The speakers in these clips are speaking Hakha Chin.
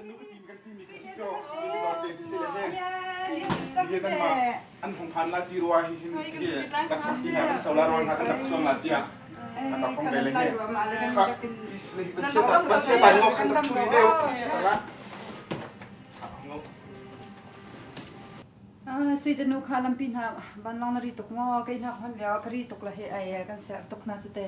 nu ka tim kan timi ka si cu dawt te si si le he hi kan mah an hung phan la ti rua hi hin hi tak ti na kan solar rol na kan rak chuang la tiah an rak hong ve le he kha ti si le hi ban chia ta ban chia ta ngo khan rak chu ni deu chia ta la Sui te nu kha lampi hna vanlawng na ri tuk maw? Kei hna hon lio ka ri tuk la he ai kan ser tuk hna cu te.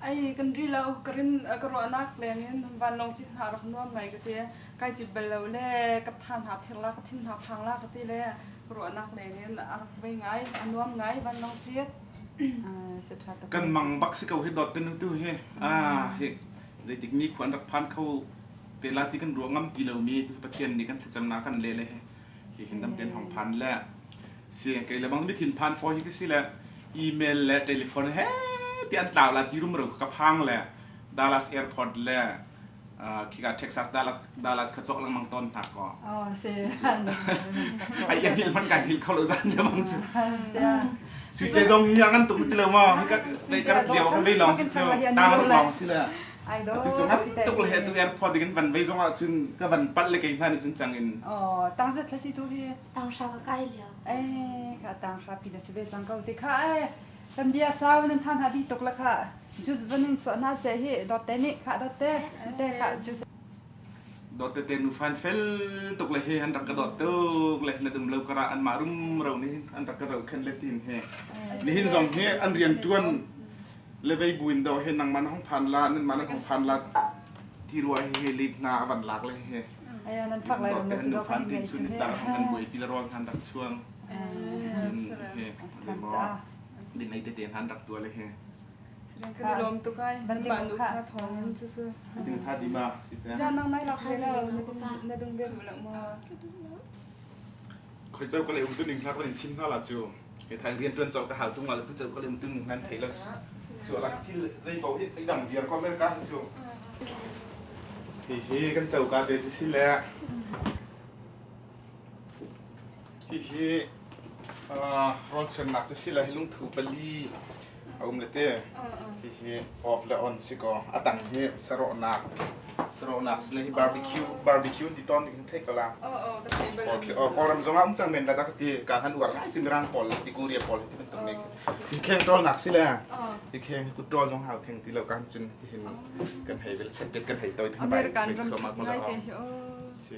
Ai kan ri lo ka rin ka ruahnak leng in vanlawng cit hna rak nuam ngai ka ti. Kai cit bal lo le ka tha hna thir la ka thin hna phang la ka ti le ka ruahnak leng in a rak vei ngai a nuam ngai vanlawng cit. Kan mang bak si ko hi dawt te nu tu hi. Ah hi zeitik ni khu an rak phan kho te la ti kan ruah ngam ti lomi Pathian nih kan thlacamnak kan leh le hi hin dam ten hong phan le si kei le bang mi thin phan fo hi ka si le email le telephone he ti an tlau la ti rum ro ka phang le Dallas airport le khika Texas Dallas Dallas kha chok lengmang ton hna ko oh si ai yang hil man kai hil kho lo zan le bang chu sui te zong hi angan tuk ti lo ma hi ka ka rat lio kan vei long si chu tang rat long si le Ai do. Atu cu ngan tuk le tu airport ding in van vei zong ah cun ka van palh le kei hna nih cun cang in. Oh, tang zat thlasi tu hi. Tang hra ka kai lio. Eh, ka tang hra pi na si ve cang ko ti kha eh. Kan bia sau nan than ha di tuk la kha. Jus vanin so na se hi dot te ni kha dot te te kha jus. Dot te te nu fan fel tuk le he han rak ka dot tuk le na dum lo kara an ma rum ro ni an rak ka zo khen le tin he. Nihin zong he an rian tuan le vei buin do he nangmah na hong phan la nanmah nan hong phan la ti rua he he lit hna a van lak le he Aya nan phak lai ram nu fan tin chun tla kan buai pi la rol han rak chuang cun he mo din nei te te han rak tua le he Kan i lawm tuk ai. Mah nu kha thawng in cu cu. Ding tha di ma si te. Ja nang mai lak ve la na dung ve duh lo ma. Khoi chau ka le um tu ning hlak in chim hna la cu. He thai rian tuan chau ka hal tung la tu chau ka le um tu ning nan thei lo. Su la thil zei pau hi ai dang viar ko America hi cu. Hi hi kan chau ka te chu si le. Hi hi rawl chuannak cu si le hi lungthu pali a um le te. Hihi off le on si ko. A tang hi sarawhnak sarawhnak si le hi barbecue barbecue ti ton kan thei ko la. Kawlram zong ah um cang men la dak ti ka han uar ngai mirang pawl ti Korea pawl ti bantuk ne khi kheng tol nak si le hi kheng kut tol zong hau theng ti lo kan cun ti hin kan hei vel chet kan hei toi thang bai American ram ngai te hi o si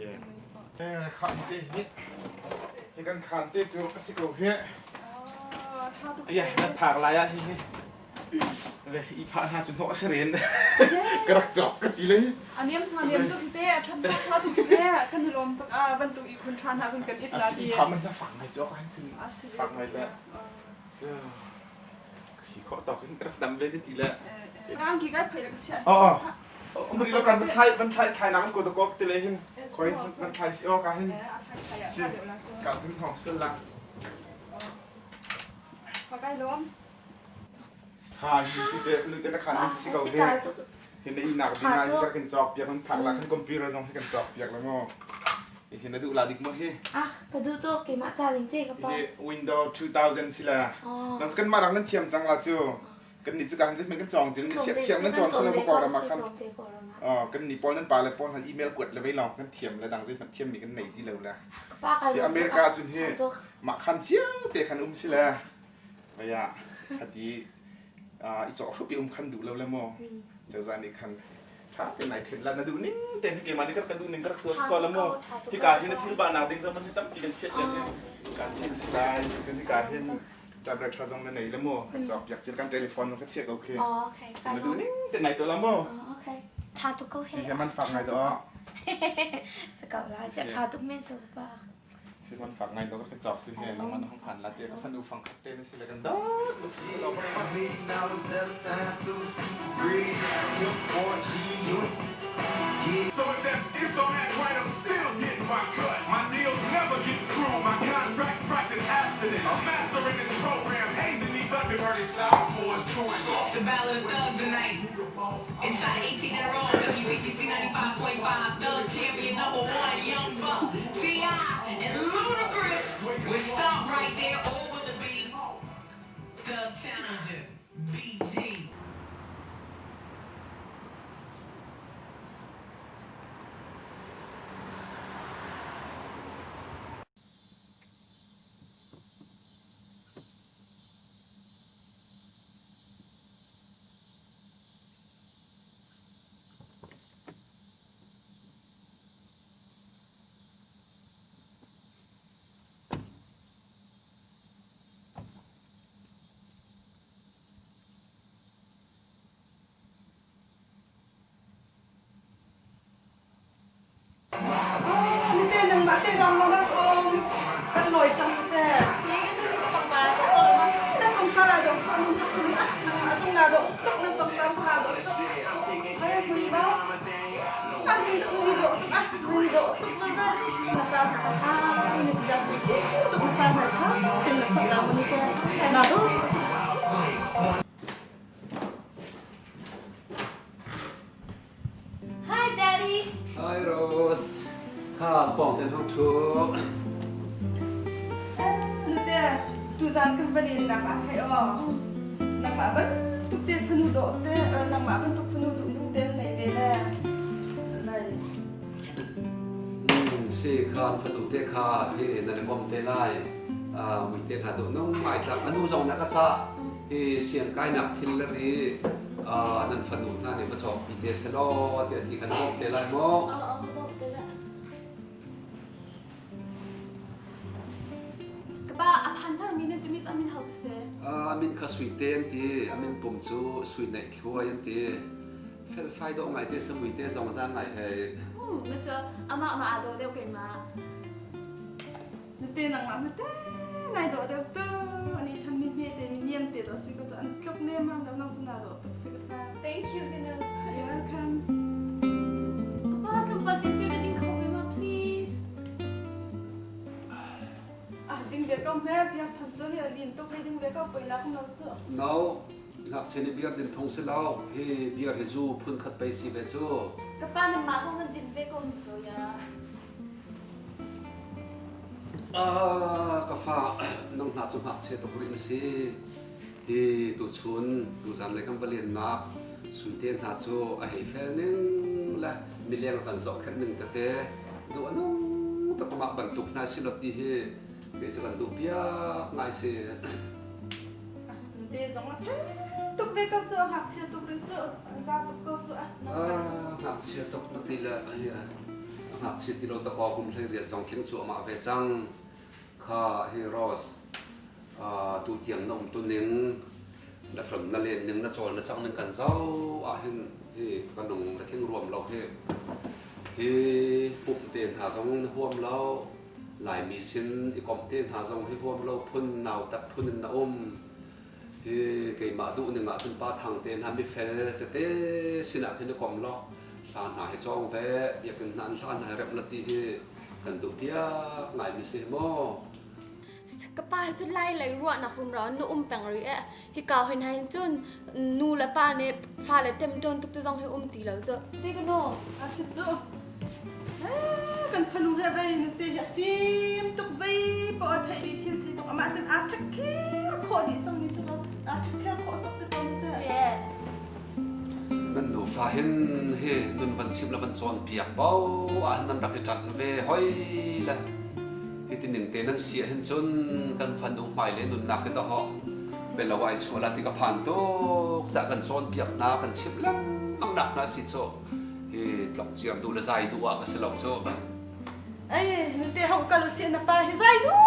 khan te hi hi kan khan te cu a si ko hi Aya, nan phak lai ah hi hi. Le i phah hna cu hnawh a si ren. Ka rak cawk ka ti le. Aniam aniam tuk te a than tha tuk te kan i lawm tuk a bantuk i khun than ha cun kan it la ti. Phah man na fak ngai cawk han cun fak ngai le. Cu si khawh tawk in ka rak dam ve ka ti le. Rang ki kai phei la ka chiah. Oh oh. Umri lo kan van thlai van thlai thlai nak ko to kok ti le hin. Khoi van thlai si o ka hin. Si ka hun hong sul la. Ka kai lawm. Kha hi si te nu te na khan hin si ko he. Hin na inak ding ah hi kan cawk piak kan phak la kan computer zong hi kan cawk piak la mo. Hi na duh la dik mo hi. Ah, ka duh tuk keimah ca ding te ka pa. Hi Windows 2000 si la. Nan kan mah nan thiam cang la cu. Kan nih cu kan zik men kan cawng tin siang siang nan cawn sala ko ram ah khan. Kan ni pawl nan pa le pawl han email kuat le vei lawng kan thiam le dang zei hmanh thiam mi kan nei ti lo la. Hi America cun hi mah khan cio te khan um si le vaya hati i cawk hrup i um khan duh lo le maw cozah nih khan tha te nai then la na duh ning te hi keimah nih ka duh ning ka rak tuah so la maw hika hin na thil ba nak ding zaman hi tampi kan chiat le kan thil si lai cun hika hin tablet tha zong na nei le maw kan cawk piak cil kan telephone zong ka chiah ko khi na duh ning te nai to la maw okay tha tuk ko he he man fak ngai do sa ko la tha tuk men so pa Siman fak ngai do ka cawk cu he nangmah na hong phan la tiah ka fanu fang khat te na si le kan dawt tuk si lo So if that's if don't act right, I'm still getting my cut. My deals never get screwed. My contracts practice abstinence. I'm mastering this program, hazing these underverted southpaws to it. It's the Battle of the Thugs tonight. Inside 18 in a row, WTGC 95.5, Thug Champion number one, Young Buck, T.I., and Ludacris will stop right there, or will it be Thug Challenger, BG? Tuk na far hna tha ten na chawt la mu te. Na do. Hi Daddy. Hi Rose. Kha pong ten hong thu. Nute, tuzan kan va len nak ah hei aw. Nangmah bantuk te fanu dawh te, nangmah bantuk fanu duh nung te nei ve le. Lai. Si kha an fanu te kha hi nan i bom te lai. Mui te hna duh nung mai tlang anu zong na ka ca. Hi siang kai nak thil le ri nan fanu hna nih va cawk pi te selaw tiah ti kan bawmh te lai maw? Ka pa a phan thar mi nan timi cu amin hau ti si? Amin kha Suite an ti. Amin pum cu Sui Neih Thluai an ti. Felfai dawh ngai te samui te zong za ngai hei. Na cu amah ma aa dawh deuh keimah. Na te nangmah na te nai dawh deuh tu ani tham mi hme te mi niam te dawh si ko an tluk ne mang lo nang sana dawh tuk si ka fa. Thank you Kanu. You're welcome. Ka pa tluk tin til ding kho ve ma please. Ah ding ve ko me biak tham chu ni lin tuk hei ding ve ko poi na kum lo chu. No, ngakchia nih beer din phung si lo. Hi beer hi zu phun khat pei si ve cu. Ka pa nan mah zong nan din ve ko hin cu ya. Ka fa nang hna cu ngakchia tuk rih na si. Hi tuchun tuzan lei kan va lennak Sunte hna cu a hei fel ning le mileng kan zohkhenh ning tete duh a nung tuk amah bantuk hna si lo ti hi kei cu kan duh piak ngai si. Nute zong a fel tuk ve ko cu ngakchia tuk rin cu za tuk ko cu. Ngakchia tuk na ti le ngakchia ti lo dakaw kum hlei riat zong tling cuahmah ve cang. Kha hi Rose tu tiang na um tu ning na hlon na len ning na cawl na cang ning kan zoh ahhin hi ka nung na tling ruam lo hi hi pumh te hna zong na huam lo Laimi sin i komh te hna zong hi huam lo phun nautat phun in na um Hi keimah duh ning ahcun pa thang te hna mifel tete sinah khin i kom law hla hna hi cawng ve biakinn hna an hla hna hi remh la ti hi kan duh piak ngaimi si maw? Ka pa hi cu lai lei ruahnak rumro in na um peng rih eh. Hika hoi hna hin cun nu le pa nih fale ṭemṭawn tuk te zong hi um ti lo cu. Ti ka nu. A si cu. Kan fanu he vei nute hi a fim tuk zei paoh a theih dih thil thei tuk amah ten aa ṭhekher khawh dih cang mi si lo aa ṭhekher khawh tuk te ko nute. Nan nufa hin hi nun van chim le van cawn piak bo ah nan rak i ṭanh ve hoi le hi ti ning te nan si ahhin cun kan fanu hmai le nunnak hi dahawh belo ai chuah la ti ka phan tuk ca kan cawn piak hna kan chimh lengmang nak hna si cu hi tlok ciar duh le zai duh ah ka si lo cu. Ei, nute hong kal usih na pa hi zai duh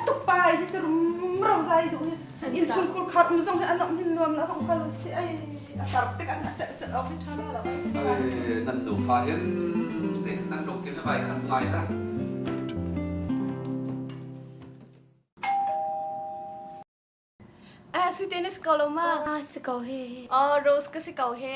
tuk pa hi te rum ro zai duh hi in chung khur khar um zong hi anom hin nuam la hong kal usih ei a tar tik an a cel cel ok hi tha la lo. Ei, nan nu fa hin te nan lungthin vai khat ngai la. Sui na si ko lo ma? Ah, si ko he. Oh, Rose ka si ko he.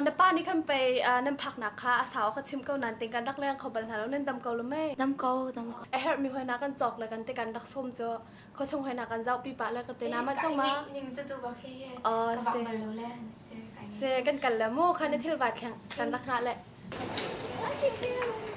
Na pa nih khan pei nan phaknak kha a sau ka chim ko nan ting kan rak leng kho bal hna lo nan dam ko lo mei? Dam ko, dam ko. A herh mi hoi na kan cawk le kan te kan rak sum cu kho chung hoi na kan zau pi pa le ka te na ma chong ma. Ning cu tu bak he he. Oh, Ka se. bak bal lo le. Se kai. Se kan kal le mu khan na thil va thleng kan rak ngah le. Thank you.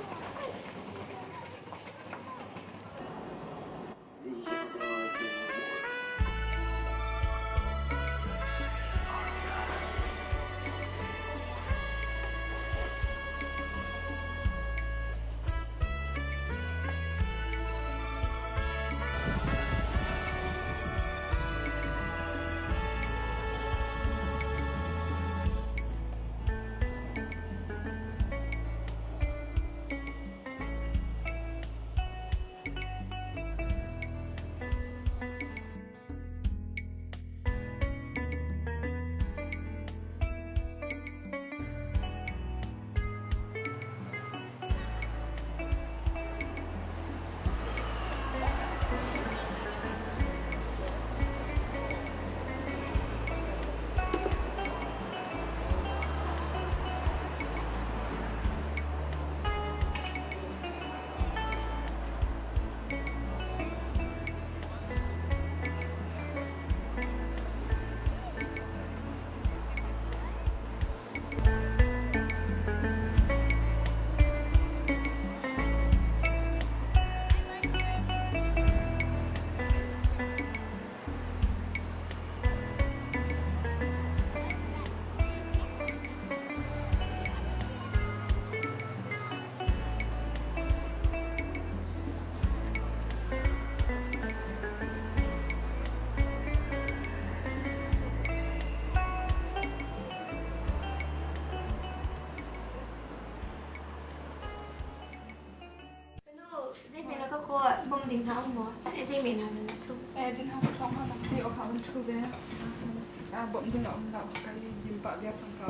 ding hna um maw? Zei men hna nan chung? Eh din ha song ha nak ti o kha un thu ve. A bom ding a um la kai jim pa bia chang ka.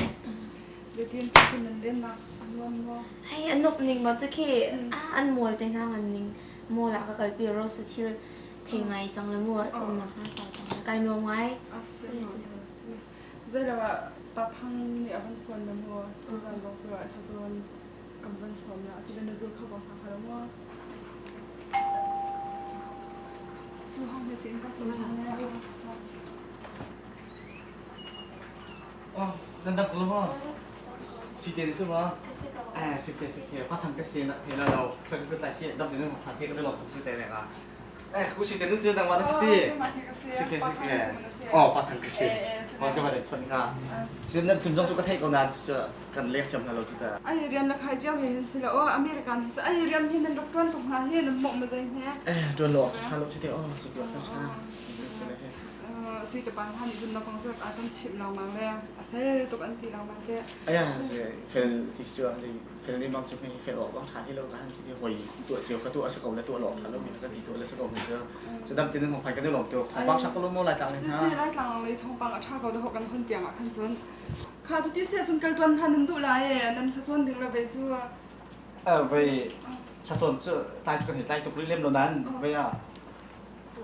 Zetin kun nan len nak anuam maw? Hei anup ning ma chu khi an mual te hna ngan ning mall ah ka kalpi rose thil thei ngai cang le mu um nak hna sa cang kai nuam ngai. Zei lo ah pa thang nih a van phone na mu tuzan zong cu ah thazawn kan van sawm na ti le na zul kho ko hna kha lo mu. Cu hong he sin ka sun hong ne. Oh, nan dam ko lo maw? Si te ni si ma? Eh, si ke si ke. Pa thang ka si na he la lo. Ka ka tlai si dam te nan tha si ka te lo tuk si te ne ka. Eh, ku si te ni si dang ma na si ti. Si ke si ke. Oh, pa thang ka si. Ma ka ba den chon ka. Sin nan thun zong chu ka thei ko na chu kan lek thiam na lo chu ta. Ai rian la khai jiao he hin si lo o American hi ai rian hi nan rak tuan tuk hna hi nan mok ma zai hme. Eh, tuan lo tha lo chu te oh, si ke sa cha. Si le he. Sui te pan han zun na kong cu a kan chimh lengmang le a fel tuk an ti lengmang te. Aya fel ti cu fel ni mang cu mi fel awk bang tha hi lo ka han ti hoi tuah cio ka tuah a si ko le tuah lo tha lo mi ka ti tuah le si ko mi cu cu dam tin hong phai ka lom tu thawngpang tha ko lo mo lai tlang ni ha. Lai tlang lei thawngpang a tha ko de ho kan hun tiang ah khan cun kha cu ti se cun kal tuan han nan duh lai e nan hla cawn ding la ve cu. Vei hla cawn cu tlai cu kan hi tlai tuk rih lem lo nan vei a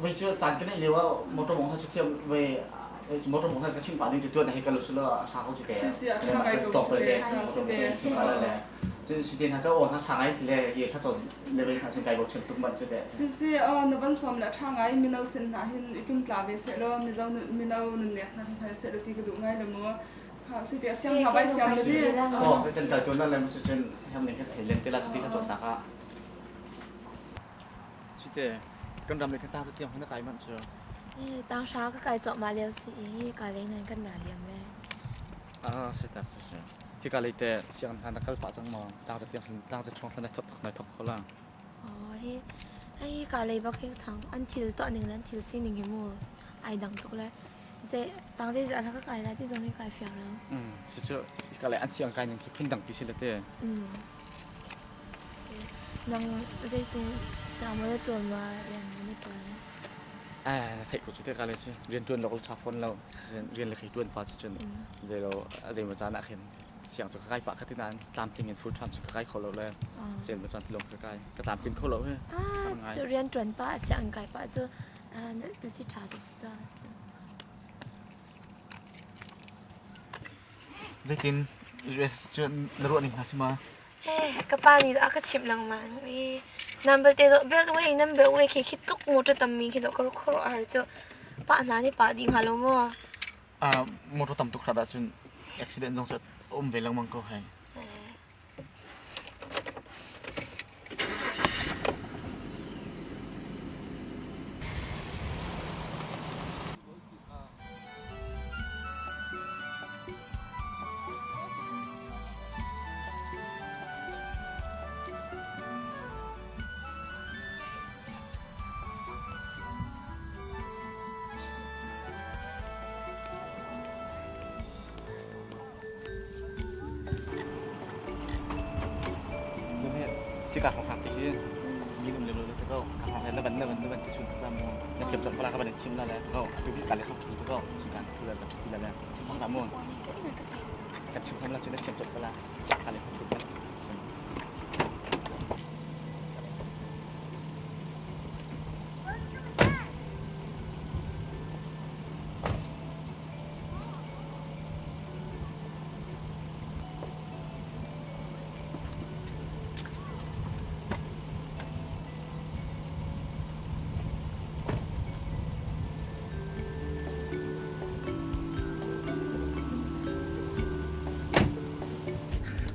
Vei cu caan ka neih lio ah motor mong cu thiam vei motor mong ka chim pah ding cu tuan hei ka lo sula a tha ko cu ke tawk le le chim pah le cun si te hna cu aw hna tha ngai ti le hi thla cawn le vei hna sin kai bochan tuk man cu te. Si si aw na van sawm le tha ngai mino sin hna hin i tlum tla ve se law mizo mino nun nek hna hin hal se lo ti ka duh ngai le mu ha si te siam hna bai siam le di. Aw kan kal tuan le mu cun ham ning ka thei len te la cu ti thla cawn nak ah. Cite kan ram le kan tang tiang na kai manh cu. Tang hra ka kai cuahmah lio si i ka lei nan kan ra liam le. Ah si tak si si. Khi ka lei te siang hna na kal pah cang maw? Tang za tiang tang za thong thlan thok nai thok kho la. Oh hi ai ka lei bak hi thang an thil tuah ning le an thil sining hi mu ai dang tuk le ze tang ze za ka kai la ti zong hi kai fiang lo. Si cu ka lei an siang kai ning khi phun dang pi si le te. Nang zeite ca maw na cawn ma rian maw na ṭuan? Eh, na theih ko cu te ka le cu rian ṭuan lok le ṭha fawn lo. Rian le khei ṭuan pa cu cun zeilo zeimaw caan ah khin siang cu ka kai pah kha ti nain tlamtling in full time cu ka kai kho lo le cel ma caan tilong ka kai ka tlamtling kho lo he. Ah, rian ṭuan pah sianginn kai pah cu na ti ṭha tuk cu ta. Zeitin US cu na ruah ning hna si ma? Eh, ka pa nih a ka chimh lengmang i nan belte dawh beltway nan beltway khi khi tluk motor tammi khi dawh ka khuaruah har cu pah hna nih pah dih hnga lo maw? Ah, motor tam tuk hrat ahcun accident zong cu um ve lengmang ko hei. Khi ka hrawk ti hi mi um lem lo te ko ka hrawk na ban na ban na ban ti chun ta mu na thiam chon pala ka ban chim la le ko tu hi ka le thok thu ko si kan thu la thu la le si phang la mu kan chim tham la chu na thiam chon pala ka le thu la.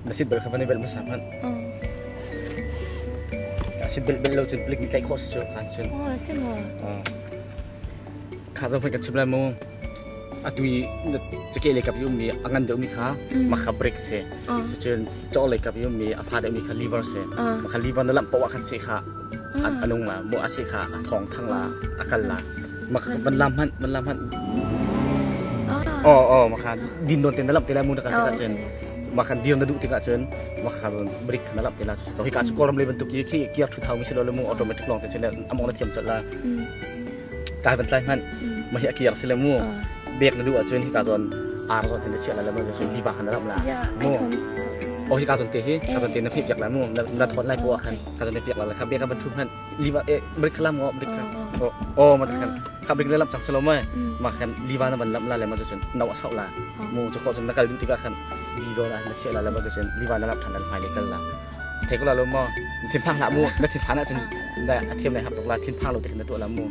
Na seat belt kha van i bel hmasa hmanh. Seat belt bel lo cun palik nih tlaih khawh si cu kan cun. Oh, si maw? Kha zong kan chim lai mu. Atu i cake lei kap i ummi a ngan deuhmi kha makha brake si. Cucun caw lei kap i ummi a fa deuhmi kha liver si. Makha liver na lamh poah khan seh kha a nung la mu a seh kha a thawng thang la a kal la. Makha van lam hmanh van lam hmanh. Oh oh makha din don te na lamh te lai mu na kal te cun. Ma khan dir na duh tikah cun ma kha cun brake kha na lamh te la cu ko. Hika cu Kawlram lei bantuk i khi gear thu thau mi si lo le mu automatic lawng te si le among na thiam colh la. Kai van tlai hmanh ma hi a gear si le mu bek na duh ahcun hika zawn ar zawn hin na chiah la le ma cun liva kha na lamh la. Mu o hika zawn te hi ka zawn te na pheh piak la mu na thawt lai po ah khan ka zawn te piak la le kha bek a van thu hmanh liva e brake lam ngo brake o o ma khan kha brake le lam chang selo mai ma khan liva na ban lam la le ma cun no a sau la mu chu kho cun na kal duh tikah khan li zawn ah na chiah la le ma cun liva na lap than hmai le kal la thei ko la lo mo thin phang hlah mu na thin phan ah cun na a thiam lai hap tuk la thin phang lo te khan na tuah la mu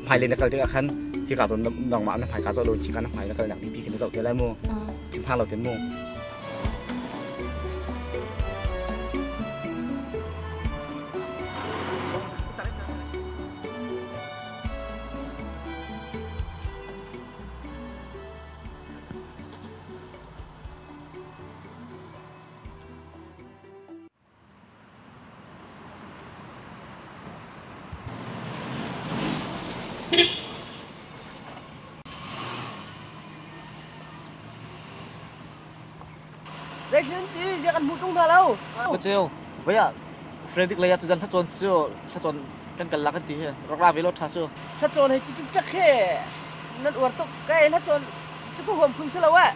hmai le na kal tikah khan khi ka ton nangmah na hmai ka zo lo khi ka na hmai na kal nak ding pi khi na zoh te lai mu thin phang lo te mu. Zeitin ti ziak an hmuh tung hna lo. Ka ceu, vai ah Frederick lei ah tuzan thlacawn cu thlacawn kan kal la kan ti hi rak ra ve law ṭha cu. Thlacawn hei ti tuk tak he nan uar tuk kai thlacawn cu ka huam phun si lo eh.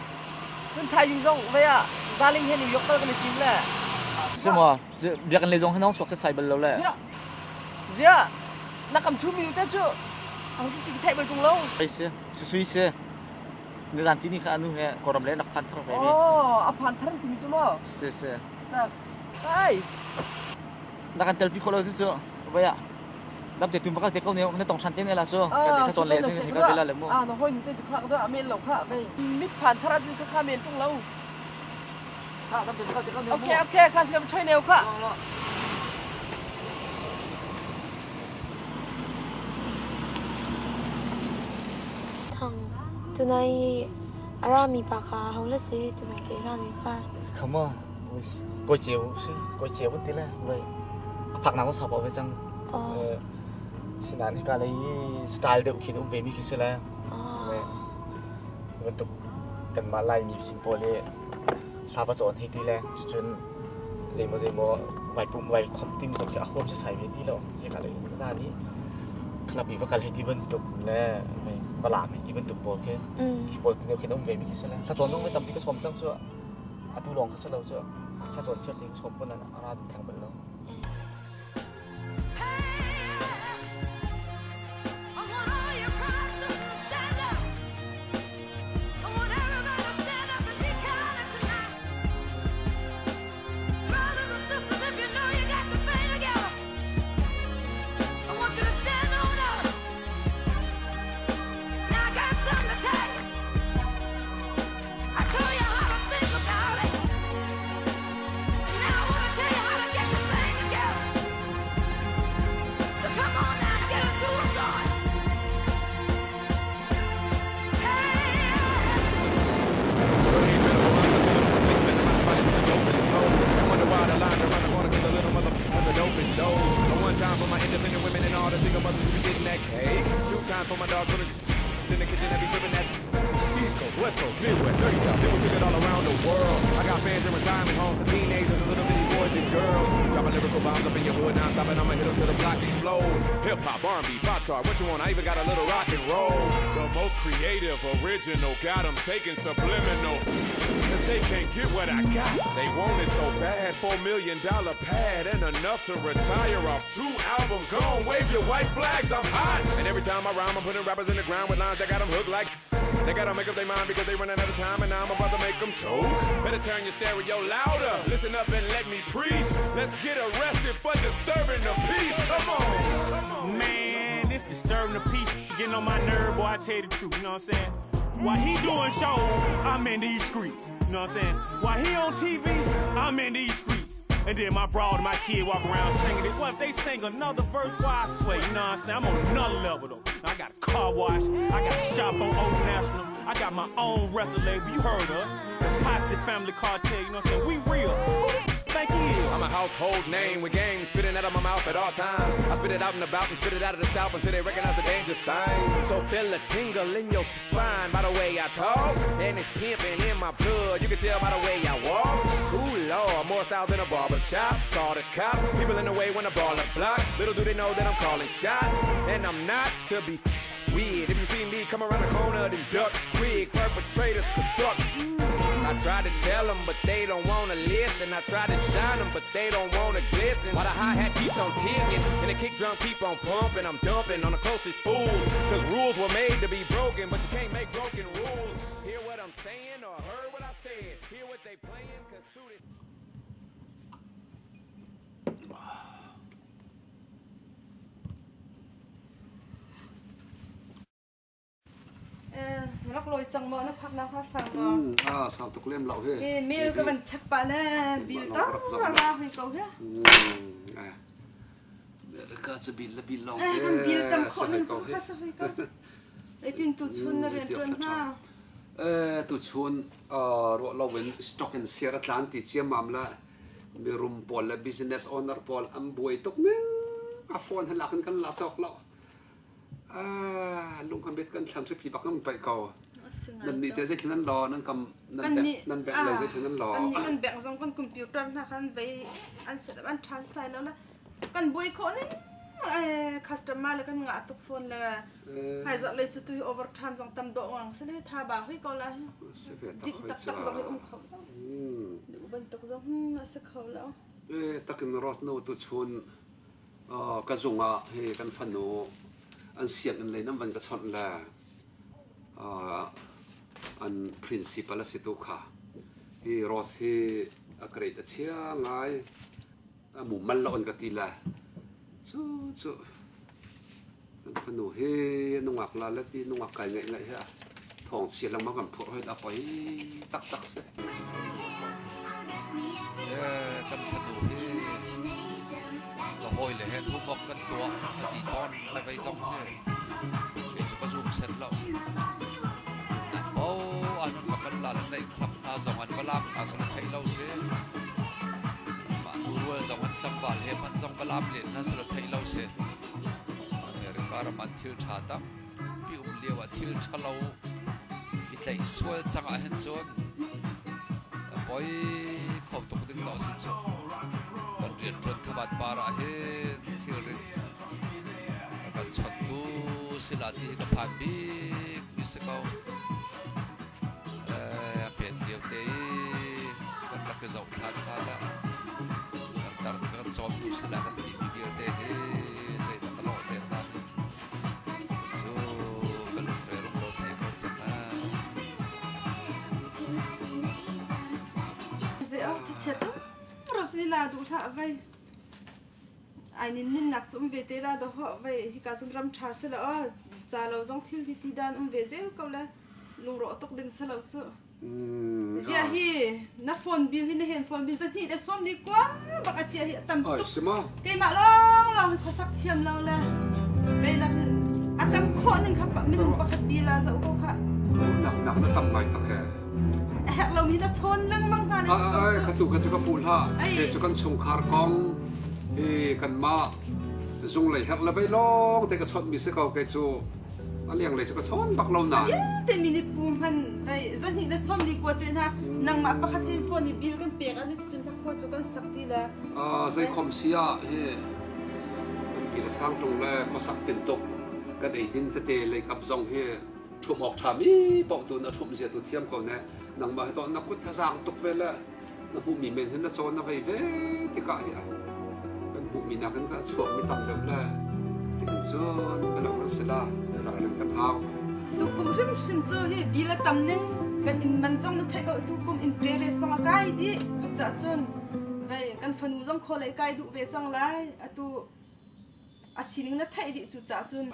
Cun thaizing zong vai ah darling he New York kal kan i tim le. Si maw biakinn lei zong hi nong chuak setsai bal lo le. Ziah ziah na kam ṭhu mi te cu ang ki si ki theih bal tung lo. Ai si, sui si. Nizan tini kha anu he Kawlram le rak phan thar ve mi. Oh, a phan thar timi cu maw? Si si. Stak. Ai. Na kan telpi kho lo cu cu vai ah dam te tum bakal te ko ne na tong than te ne la cu kan te ton le sin ka vela le mu. Ah, na hoi ni te cu kha do amen lo kha vei. Mit phan thar cu kha kha men tung lo. Kha dam te bakal te ko ne mu. Okay, okay, kha sin choi neu kha. Thang, tunai a rami pa kha ho la si tunai te rami kha. Come on. Koi cheu si, koi cheu ti le voi a phak nak sau ve cang. Sinan hika lei style deuh khin um ve mi khi si le. Bantuk kanmah Laimi sin pawl hi hla va cawn hei ti le cun zeimaw zeimaw vai pum vai khom tim zong khi a huam sasai ve ti lo. Hika lei za nih club i va kal hei ti bantuk le va laam hei ti bantuk pawl khi khi pawl ti khin um ve mi khi si le. Hla cawn zong tampi ka sawm cang cu atu lawng kha si lo cu hla cawn chiat ti ka sawm pun a ra theng bal lo. Original, got them taking subliminal. Cause they can't get what I got. They want it so bad, $4 million pad, and enough to retire off two albums. Go on, wave your white flags, I'm hot. And every time I rhyme, I'm putting rappers in the ground with lines that got them hooked like. They gotta make up their mind because they running out of time, and I'm about to make them choke. Better turn your stereo louder. Listen up and let me preach. Let's get arrested for disturbing the peace. Come on. Come on. Man, this disturbing the peace. Getting on my nerve, boy, I tell you the truth, you know what I'm saying? While he doing shows, I'm in these streets. You know what I'm saying? While he on TV, I'm in these streets. And then my broad and my kid walk around singing it. Well, if they sing another verse, why I swear, you know what I'm saying? I'm on another level though. I got a car wash, I got a shop on Old National, I got my own record label. You heard us. The Posse Family Cartel, you know what I'm saying? We real. Who this think he is? I'm a household name with game spitting out of my mouth at all times. I spit it out and about and spit it out of the south until they recognize the danger sign. So feel a tingle in your spine by the way I talk. And it's pimping in my blood. You can tell by the way I walk. Ooh, Lord, more style than a barber shop. Call the cops. People in the way when I ball a block. Little do they know that I'm calling shots. And I'm not to be weird. If you see me come around the corner, then duck quick. Perpetrators could suck. I try to tell them, but they don't wanna listen. I try to shine them, but they don't wanna glisten. While the hi-hat keeps on ticking, and the kick drum keep on pumping, I'm dumping on the closest fools. Cause rules were made to be broken, but you can't make broken rules. Hear what I'm saying or heard what I said. Hear what they playing, cause through this. Rak lawi cang maw na phak na kha sang maw? Ah, sang tuk lem lo he. Eh, mail ka van check pa na bil ta ra hui ko he. Ka chu bil la bil long te. Kan bil tam kho nan chu kha sa hui ko. Eitin tu chun na rian tuan na. Eh, tu chun ro lo win stock and share atlan ti chiam mam la mirum pawl le business owner pawl an buai tuk ning a phone han lakin kan la chok lo lung kan bet kan thlan hripi bak nan paih ko nan nih te zeitlin nan law nan kam nan bank nan bank lei zeitlin nan law kan nih kan bank zong kan computer hna khan vei an set up an tha sai lo la kan buai khawh ning customer le kan ngah tuk phone le hai zah lei cu tu overtime zong tam dawh ngang se le tha ba hoi ko la hi ding tak tak zong hi um kho lo duh bantuk zong a si kho lo takin ros no tu chun Ka zung ah hi kan fanu an sianginn lei nan van ka chawnh le an principal a si tu kha. Hi Rose hi a grade a chia ngai. A mu mal lo an ka ti le cu cu kan fanu hi nungak la le ti nungak kai ngaih ngaih hi a thawng chia lengmang kan phurh hoi a poi taktak si. Kan fanu hi ka hawile he homework kan tuah a ti tawn le vei zong hi kei cu ka zum set lo. Oh, an ka kan la le neih khlap hna zong an va lam hna sal theih lo si. Mah nu rual zong an tlangval he hmanh zong va lam len hna sal theih lo si. America ram an thil ṭha tam pi um lio ah thil ṭhalo i tlaih sual cang ah hin cun a poi kho tuk ding lo si cu. Kan rianṭuan thabat par ah hin thilrit a kan chontu sila ti hi ka phan bik mi si ko. A pet lio te i kan rak i zoh thla thla dah kan tar kan cawmtu sila kan ti mi vialte hi zeidah ka lawh te hna hi. Cu ka lungre lungro thei ko cang ah. Ve oh thachiat ro cu la duh hlah vai. Ai nin nin nak cu um ve te la do ho vai hika cun ram tha se la o ca lo zong thil hi ti dan um ve zel ko le lungro tuk ding se lo cu. Zia hi na phone bill hi na hen phone bill zahnih le sawm ni kwa bak a chia hi a tam tuk. Keimah lawng lawng hi khuasak thiam lo le ve nak a tam khawh ning kha minung pakhat bil ah zoh ko kha. Nak nak na tam ngai tak he. A herh lo mi na chawn lengmang hna le. Ai ka tu ka chu ka pu hlah. Ke chu kan chungkhar kong hi kan mah zung lei herh le vei lawng te ka chawt mi si ko ke chu. A lenglei cu ka chawn bak lo nain. Vialte minute pu hman vai zahnih le sawm li kua te hna nangmah pakhat hin phone i bill kan pek ah zeiticun hlakhua cu kan sak ti la. Zei khom si ah hi kan pi le sang ṭung le khuasak tintuk kan eidin tete leikap zong hi ṭhumh awk ṭha mi paoh tu na ṭhumh zia tu thiam ko ne. Nangmah hi to na kut thazaang tuk ve le na hmuhmi men hin na cawn na vei ve tikah hi kan hmuhmi nakin ka chuak mi tam deuh le tikin cun bialak kan si la ralrin kan hau. Tukum hrimhrim cu hi bil a tam ning kan inn man zong na theih ko tukum interest zong a kai dih cucaah cun vei kan fanu zong khualei kai duh ve cang lai atu a sining na theih dih cucaah cun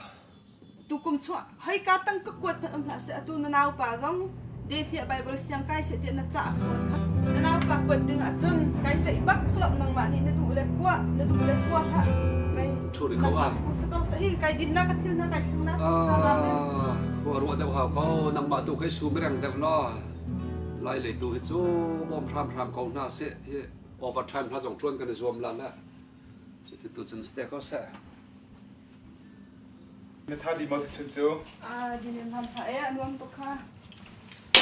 tukum chung hoi ka tang ka kuat hmanh um hlah seh atu na naupa zong Delhi ah Bible siang kai seh tiah na cah fawn kha na naupa kuat ding ahcun kai ceih bak lo nangmah nih na duh le kuah na duh le kuah hlah kai Thu ri ko ah thu sa ko sa hi kai din na ka thil na kai thleng na khua ruah deuh hau ko nangmah tu kai sum reng deuh lo lai lei tu hi cu bawm hram hram ko hna seh hi. Overtime hna zong ṭuan kan i zuam la le. Cuti tu cun si te ko seh. Na tha di maw tuchun cu? Ah, dinin ham tha e a nuam tuk kha.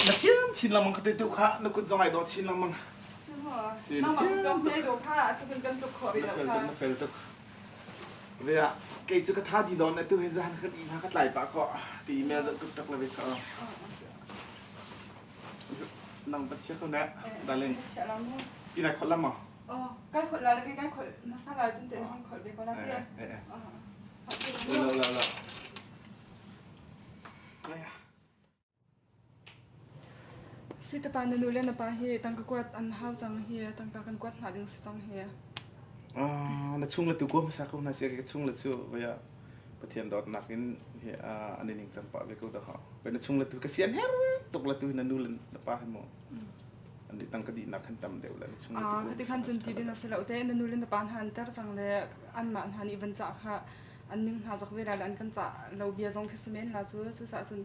Na thiam chin lengmang kha te tu kha na kut zong ai dawh chin lengmang. Si na thiam tuk. Do kha atu kan kan tuk khawh rih lo kha. Na fel tuk. Ve ah kei cu ka tha di dawn na tu he zan khat i hna ka tlai pah khawh. Ti email zoh tuk tak la ve kha. Nang pa chia ko na darling. Ti na khol lam maw? Oh, kai khol la le kai khol na sa la cun te hong khol ve ko la te. Eh eh. Lo lo lo. Sui ta pa na nu le na pa hi tangka kuat an hau cang hi tangka kan kuat hna ding si cang hi. Ah, na chung le tu ko hmasa ko na si ka chung le chu vaya Pathian dawtnak in hi an i ning cang pah ve ko dah. Na chung le tu ka sian her tuk la tu na nu le na pa hi mu. An di tang ka di nak khan tam deuh la na chung le tu. Khati khan cun ti din a si lo te na nu le na pa hna an ter cang le an mah hna nih van cah kha an ning hna zak ve la le an kan cah lo bia zong khi si men la cu cu sah cun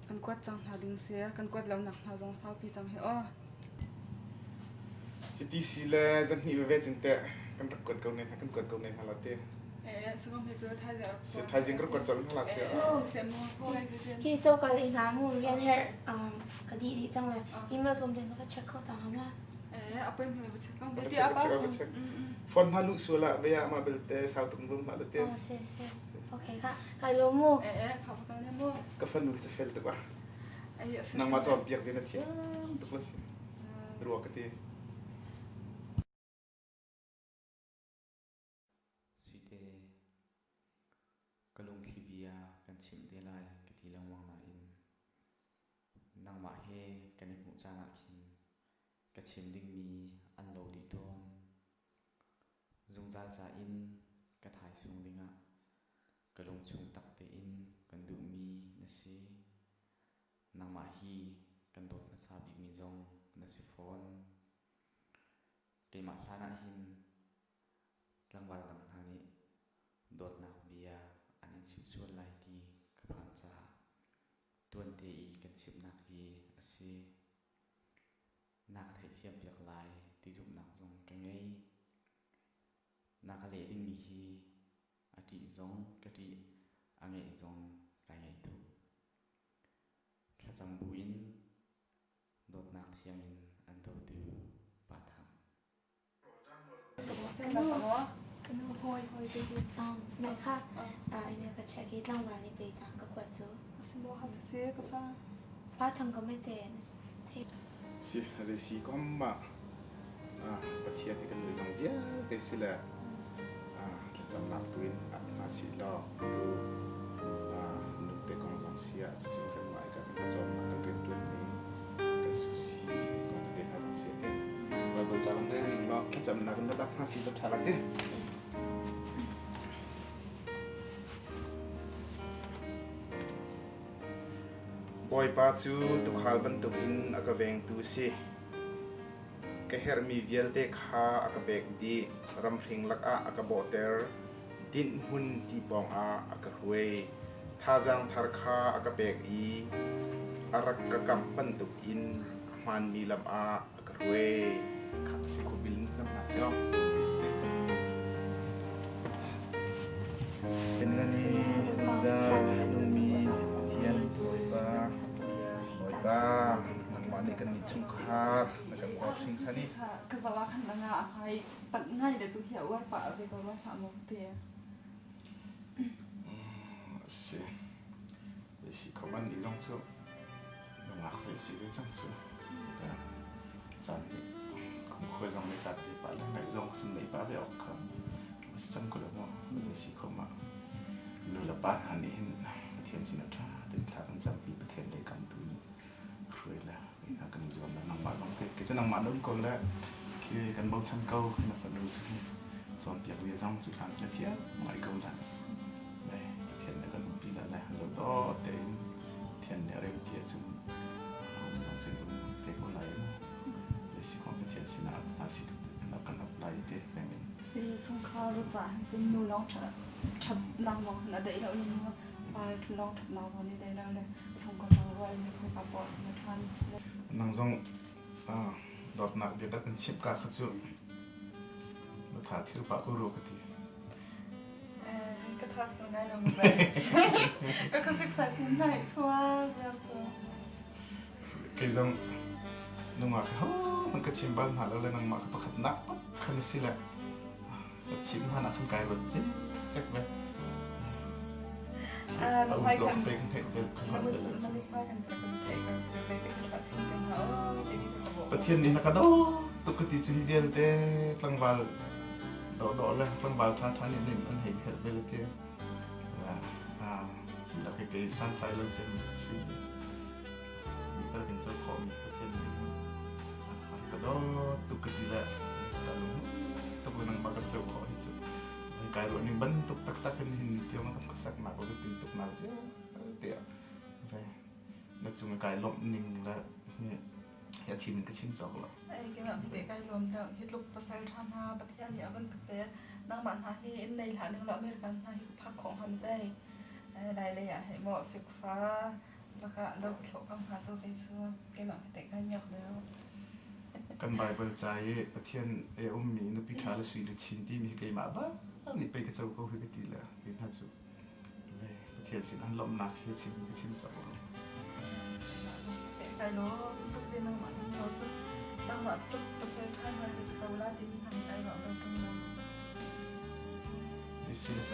kan kuat cang hna ding si kan kuat lo nak hna zong saupi cang hi aw. CTC le zahnih veve cun teh kan rak kuat ko ne hna kan kuat ko ne hna la te. Eh, sangam he cu thaizing rak Si thaizing ka rak kuat colh hna la che. Hi coka le hna mu rian her ka di dih cang le email tlawm ten ka va check kho ta ham la. Eh, appointment va check ko. Va check va check va check. Phone hna lu suala ve ma belte sau tuk bum ma te. Oh, se se. Okay ka kai lo mu. Eh, eh, kha va kal ne mu. Ka fanu cu fel tuk ah. Nangmah cawnpiak zin na thiam tuk la si. Rua ka ti. Suite, ka lungthli bia kan chimh te lai ka ti lengmang nain nangmah he kan i hmuh caan ah khin ka chim dingmi an lo dih tawn. Zungzal ca in ka thaisung dingah ka lungchung tak tein kan duhmi na si. Nangmah hi kan dawt hmasa bikmi zong na si fawn. Keimah hlan ah hin tlangval dang hna nih dawtnak bia an in chimh sual lai ti ka phan caah tuante i kan chimhnak hi a si. Na ka theihthiampiak lai ti zumhnak zong ka ngei. Na ka leh dingmi hi a ṭih zong ka ṭih, a ngeih zong kai ngaih tuk. Thlacam buin dawtnak thiang in an dawtu Pa Thang. Kanu hoi hoi te hi meh kha email ka check i tlangval nih pei ca ka kuat cu. Asimo hat si ka fa. Pa Thang ka me te Si zei si kom ma Pathian hi kan zeizong vialte si le thlacamnak tu in ap hna si law tu nu te kong zong si ah cucun kan mah ka kan pawcawmnak kan rianṭuanmi kan susi kong tete hna zong si te Bible ca kan rel ning law thlacamnak in rak hna si law ṭha la te. Bawipa cu tuukhal bantukin a ka vengtu a si. Ka herhmi vialte kha a ka pek dih. Ramhring lakah a ka bawhter. Dinhhmun ti pawngah a ka hruai. Thazaang thar kha a ka pek i a rak ka kamh bantukin a hmaanmi lam ah a ka hruai. Kha a si kho bil in cang hna seh. Nani zungzal nungmi Pathian Bawipa, Bawipa, nangmah nih kan nih chungkhar na kan dawt hringhran i. Ka zawa khan na nga hai pat ngai le tu hi a uar pah ve ko rua hlah maw te. Si. Si kho man ni zong cu nungak cu si ve cang cu. Caan nih kumkhua zong nih zat ve pah le ngaih zong cun nei pah ve awk kha a si cang ko lo maw? Zei si kho ma nu le pa hna nih hin Pathian sin ah ṭha tein thla kan campi Pathian lei kam tu in hruai le hna kan i zuam le nangmah zong te kei cu nangmah na um ko le khi kan bochan ko na fanu cu hi cawnpiak zia zong cu hlan na thiam ngai ko le Pathian nih kan umpi le le zoh tein Pathian nih a rem ti ahcun um sin um te ko lai mu zei si kong Pathian sinah hna si kan ap lai te pengin Si chungkhar ca hin cun nu lawng ṭhat nak lawng hin a daih lo le mu pa lawng ṭhat nak lawng nih daih lo le chungkhar rual mi khoi pa na ṭhan nang zong dawtnak bia kan chimh ka kha cu. Tha thil pah ko ru ka ti. Ka tha thil ngai lo Ka khasik sa sim nai chua vial chu. Kei zong nungak ho man ka chim bal hna lo le nangmah ka pakhat nak khan si le ka chim hna nak khan kai ruat cik cek ve. Pathian nih na ka do tuk ka ti cu hi vialte tlangval dawhdawh le tlangval ṭhaṭha nih nin an hei phelh ve le ti lak i kei santlai lo cem si mi tal kan co khawhmi Pathian nih ka do tuk ka ti le ka lung tuk nangmah kan co khawh hi cu kai ruah ning bantuk taktak in hin tiang kan khuasak nak ka tin tuk nak tiah ve na cung kai lawmh ning le ya chim in ka chim cawk lo. Ei keimah te kai lawm deuh hi tluk pasal tha hna Pathian nih a van ka pek nangmah hna hi in nei hlah ning lo American hna hi ka phak khawh ngam zei lai lei ah hei maw fikfa lakah do ka thloh ko hnga cu kei cu keimah te kai miak deuh. Kan Bible ca i Pathian e ummi nupi ṭha le sui luchin timi hi keimah bak nih pei ka co ko hi ka ti le kei hna cu Pathian sin an lawmhnak hi chim ka chim cawk lo. Kai lawm tuk ve nangmah nan lo cu nangmah tuk pasal ṭha hna hi ka co la timi hna kai ruah bal ṭung lo. This is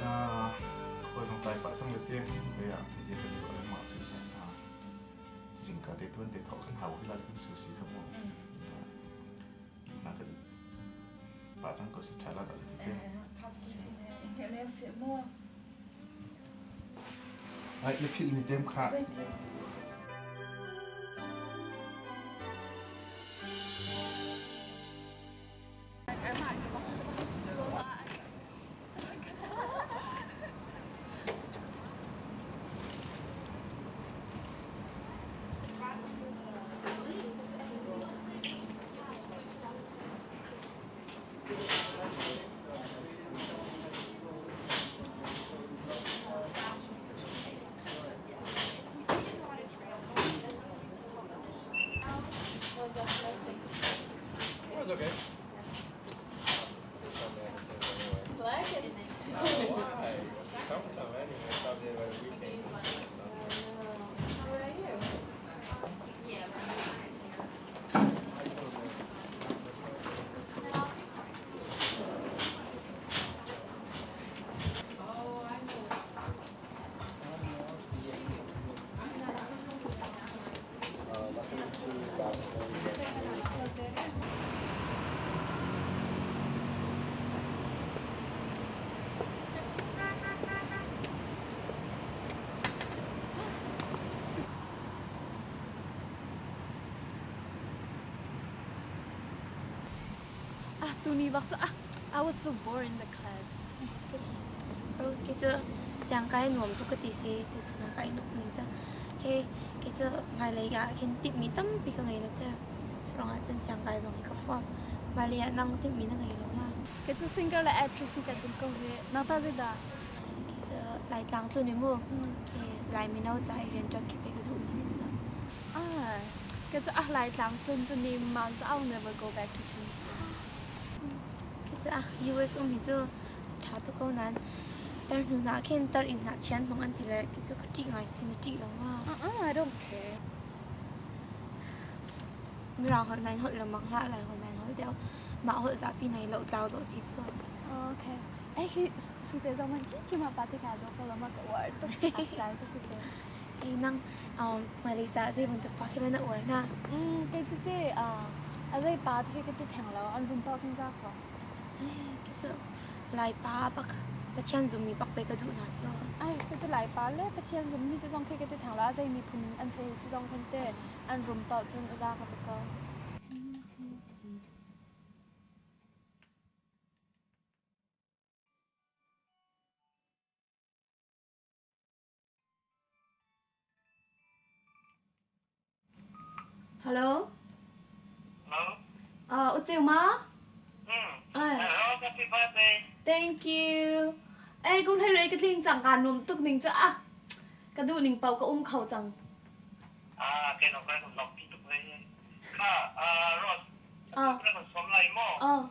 khua zong tlai pah cang le te ve ah bia kan i ruah lengmang cu zingka te tuan te thawh kan hau hi la kan su si kha mu. Na kan pah cang ko si ṭha la dah te. Kha cu si ne in le si mu. Ai na philh mi tem kha. It's okay. Summertime anyway, probably by the weekend. How are you? Ah, tuni bak cu ah, I was so bored in the class. Rose ke cu siang kai nuam tuk ka ti si ti suna kai nuk ning cu ke ke cu hmailei ah khin timhmi tampi ka ngei lo te curang ah cun siang kai zong hi ka fuam hmailei ah nang timhmi na ngei lo ma Ke cu singer le actress hi kan tum ko hi. Nang ta zeidah? Ke cu Laitlang tlun i mu ke Lai mino ca i rian ṭuan khi pe ka duhmi si cu. Ah, ke cu ah Laitlang tlun cu ni man cu I'll never go back to Chin State. Ke cu ah US um hi cu ṭha tuk ko nain tar hnu hna khin tar inn hna chian hmang an ti le ke cu ka ṭih ngai si na ṭih lo ma? Uh-uh, I don't care. Mirang holh nain holh lengmang hlah Lai holh nain holh deuh. Mah holh zapi nai lo tlau dawh si cu. Okay. Ai khi si te zong man ki ki ma pa te ka do ko lo ma ka uar tuk a style tuk te. Ei nang hmailei ca zei bantuk pa khi le na uar na? Kei cu te a zei pa te khi ka ti theng lo an rum paoh cun za ko. Khi cu Lai pa bak Pathian zummi bak pe ka duh hna cu. Ai ka cu Lai pa le Pathian zummi te zong khi ka ti theng lo a zei miphun an si si zong khin te an rum paoh cun a za ka ti ko. Hello. Hello. U Ceu ma? Mm. Ai. Hello, happy birthday. Thank you. Ei kum hlei rei ka tling cang ka nuam tuk ning ca ah. Ka duh ning pau ka um kho cang. Ah, ke no kan lok pi tuk ve. Kha, ah, Rose. Ah. Ka som lai mo. Ah.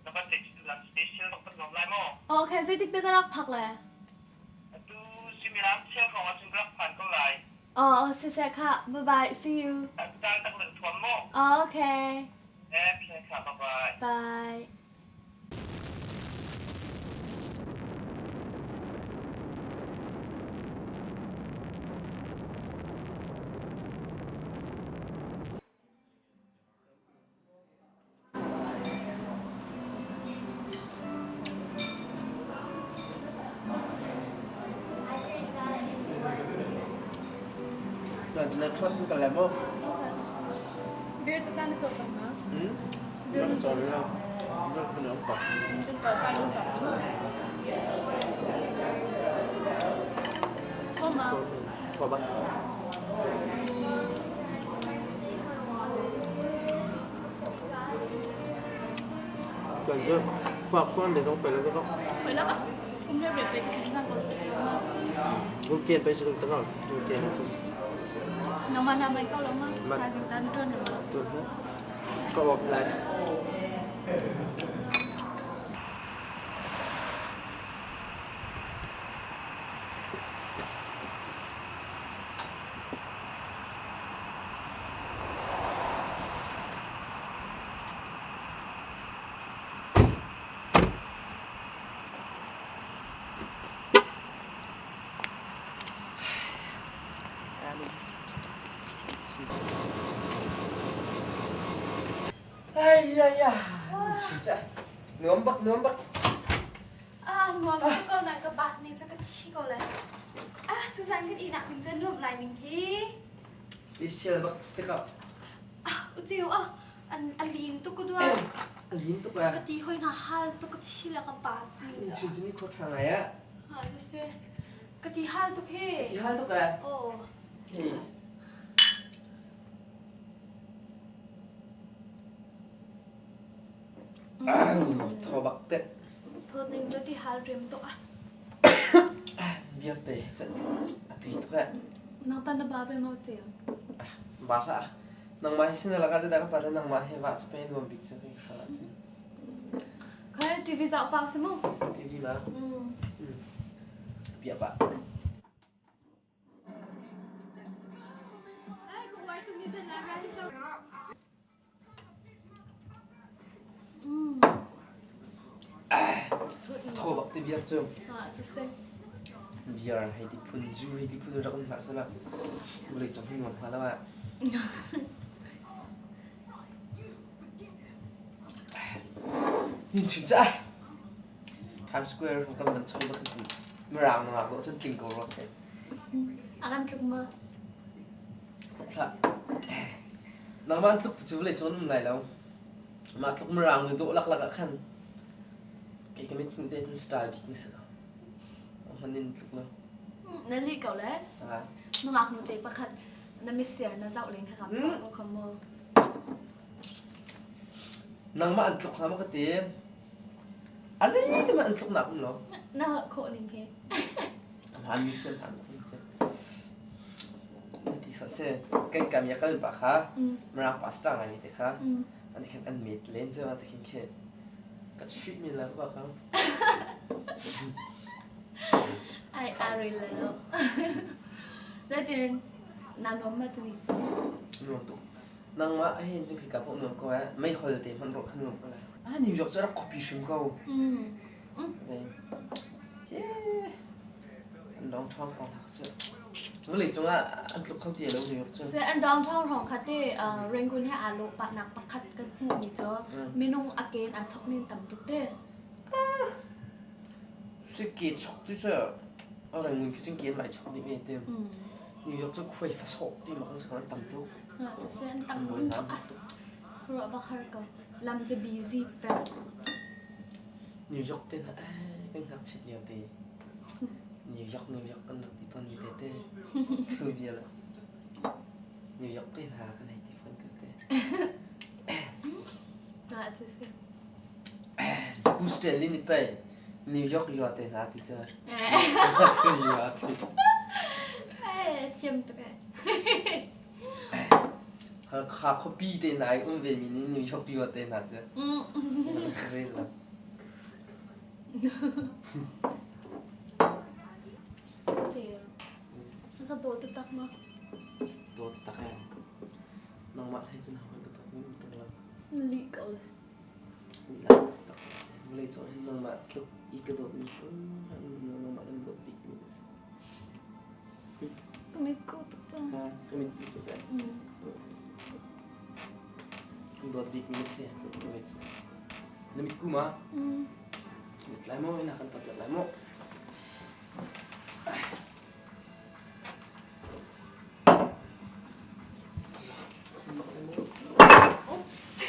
Na birthday chu Lam special kan nuam lai maw? Okay, zeitik te na rak phak le? Atu suimilam cheu hrawng ahcun ka rak phan ko lai. Oh, siseh kha. Bye bye. See you. Caan tak nan thuam maw? Okay. Okay, kha bye bye. Bye. Na thuat ka le maw? Beer tata na caw cang ma? Hmm? Beer na caw lo. Beer ka na pa. Cun ka pa lu cang. Ko ma. Ko ba. Tuan cu khua khuan le zong pe lo ka Pe lo ah. Kum le pe ka tin ko chu ma. Weekend pe chu ta ko. Weekend chu. Nang ma na mai ko lo ma. Tha jing tan tuan ma. Tuan ha. Ko off lai. Ai ya ya. Nuam bak nuam bak. Ah nuam tuk ko na ka bat ning cu ka thi ko le. Ah tuzan kan inak ning cu nuam lai ning hi. Special bak stick up. Ah uceu ah an a lin tuk ko dua. A lin tuk la. Ka ti hoi na hal tuk ka thi le ka bat ning. Chu chu ni khot thang ai ah. Ha cu se. Ka ti hal tuk he. Ti hal tuk la. Oh. Hey. Thaw bak te. Thawt ning cu ti hal riam tuk ah. Biak te cun a tui tuk eh. Nang tan na ba ve mau te. Ba hlah. Nangmah hi sin laka zeidah ka pa nangmah he va cu pe nuam bik cu kai hra cun. Khai TV zau pau si mu. TV ma? Bia pa. Thaw bak ti beer cu. Beer hei ti phun, zu hei ti phun rak um hlah sehla vawlei cung hi nuam hnga lo ah. Nin chim cah. Times Square hong kan nan chong bak cun Mirang nungak dawh cun tling ko rua te. A kan tluk ma? Tluk hlah. Nangmah an tluk tu cu vawlei cung an um lai lo. Mah tluk Mirang nu dawh laklak ah khan kei ka mit hmuh te cun style bik ni si lo. Hman in tluk lo. Na lih ko le. Nungak nu te pakhat na mitsir na zoh len kha kam ko kha mu. Nangmah an tluk hnga maw ka ti. A zei te hmanh an tluknak um lo. Na holh khawh ning he. Hmaan mi sim, hmaan mi sim. Na ti sawh si. Kan kam ya kal pa kha, Mirang pastor ngai mi te kha, an khin an met len cu te khin khi. Ka chuih mi la ba kha. Ai aril le lo. Latin na nuam ma tu ni. Nuam tuk. Nangmah hin cun khika paoh nuam ko eh. Meihol te hmanh rawh kha nuam ko lai. Ah New York cu rak khuapi hrim ko. An downtown hrawng hna cu. Vawlei cungah an tluk kho ti lo New York cu. Se an downtown hrawng kha te Rangoon he aa lawh pahnak pakhat kan hmuhmi cu minung a ken aa chok nin tam tuk te. Si ke chok tu cu Rangoon khi cun ke mai chok dih ve te. New York cu khuai fasawh ti mak an si ko an tam tuk. Siseh an tam tuk ah ruah bak har ko. Lam cu busy peng. New York te hna kan ngakchia lio te New York New York kan rak ti tawn mi te te thu bia lo New York te hna kan hei ti fawn ko te. Ah siseh. Pu Stanley nih pei New York yo te hna ti cu. Yo ti. Eh thiam tuk eh. Halkha khuapi te hna i um vemi nih New York yo te hna cu. Rel lo. Ceu. Na ka daw taktak ma? Daw taktak eh. Nangmah hlei cun hawi ka dawt mi um ṭung lo. Na lih ko le. Lih lai taktak a si. Vawlei cung hin nangmah tluk i ka dawtmi nangmah kan dawt bik mi na si. Ka mit ko tuk cang. Ha, ka mit ko tuk eh. Kan dawt bik mi na si. Vawlei cung. Na mit ku ma? Mit lai maw? Ina kan tap lai maw? Oops.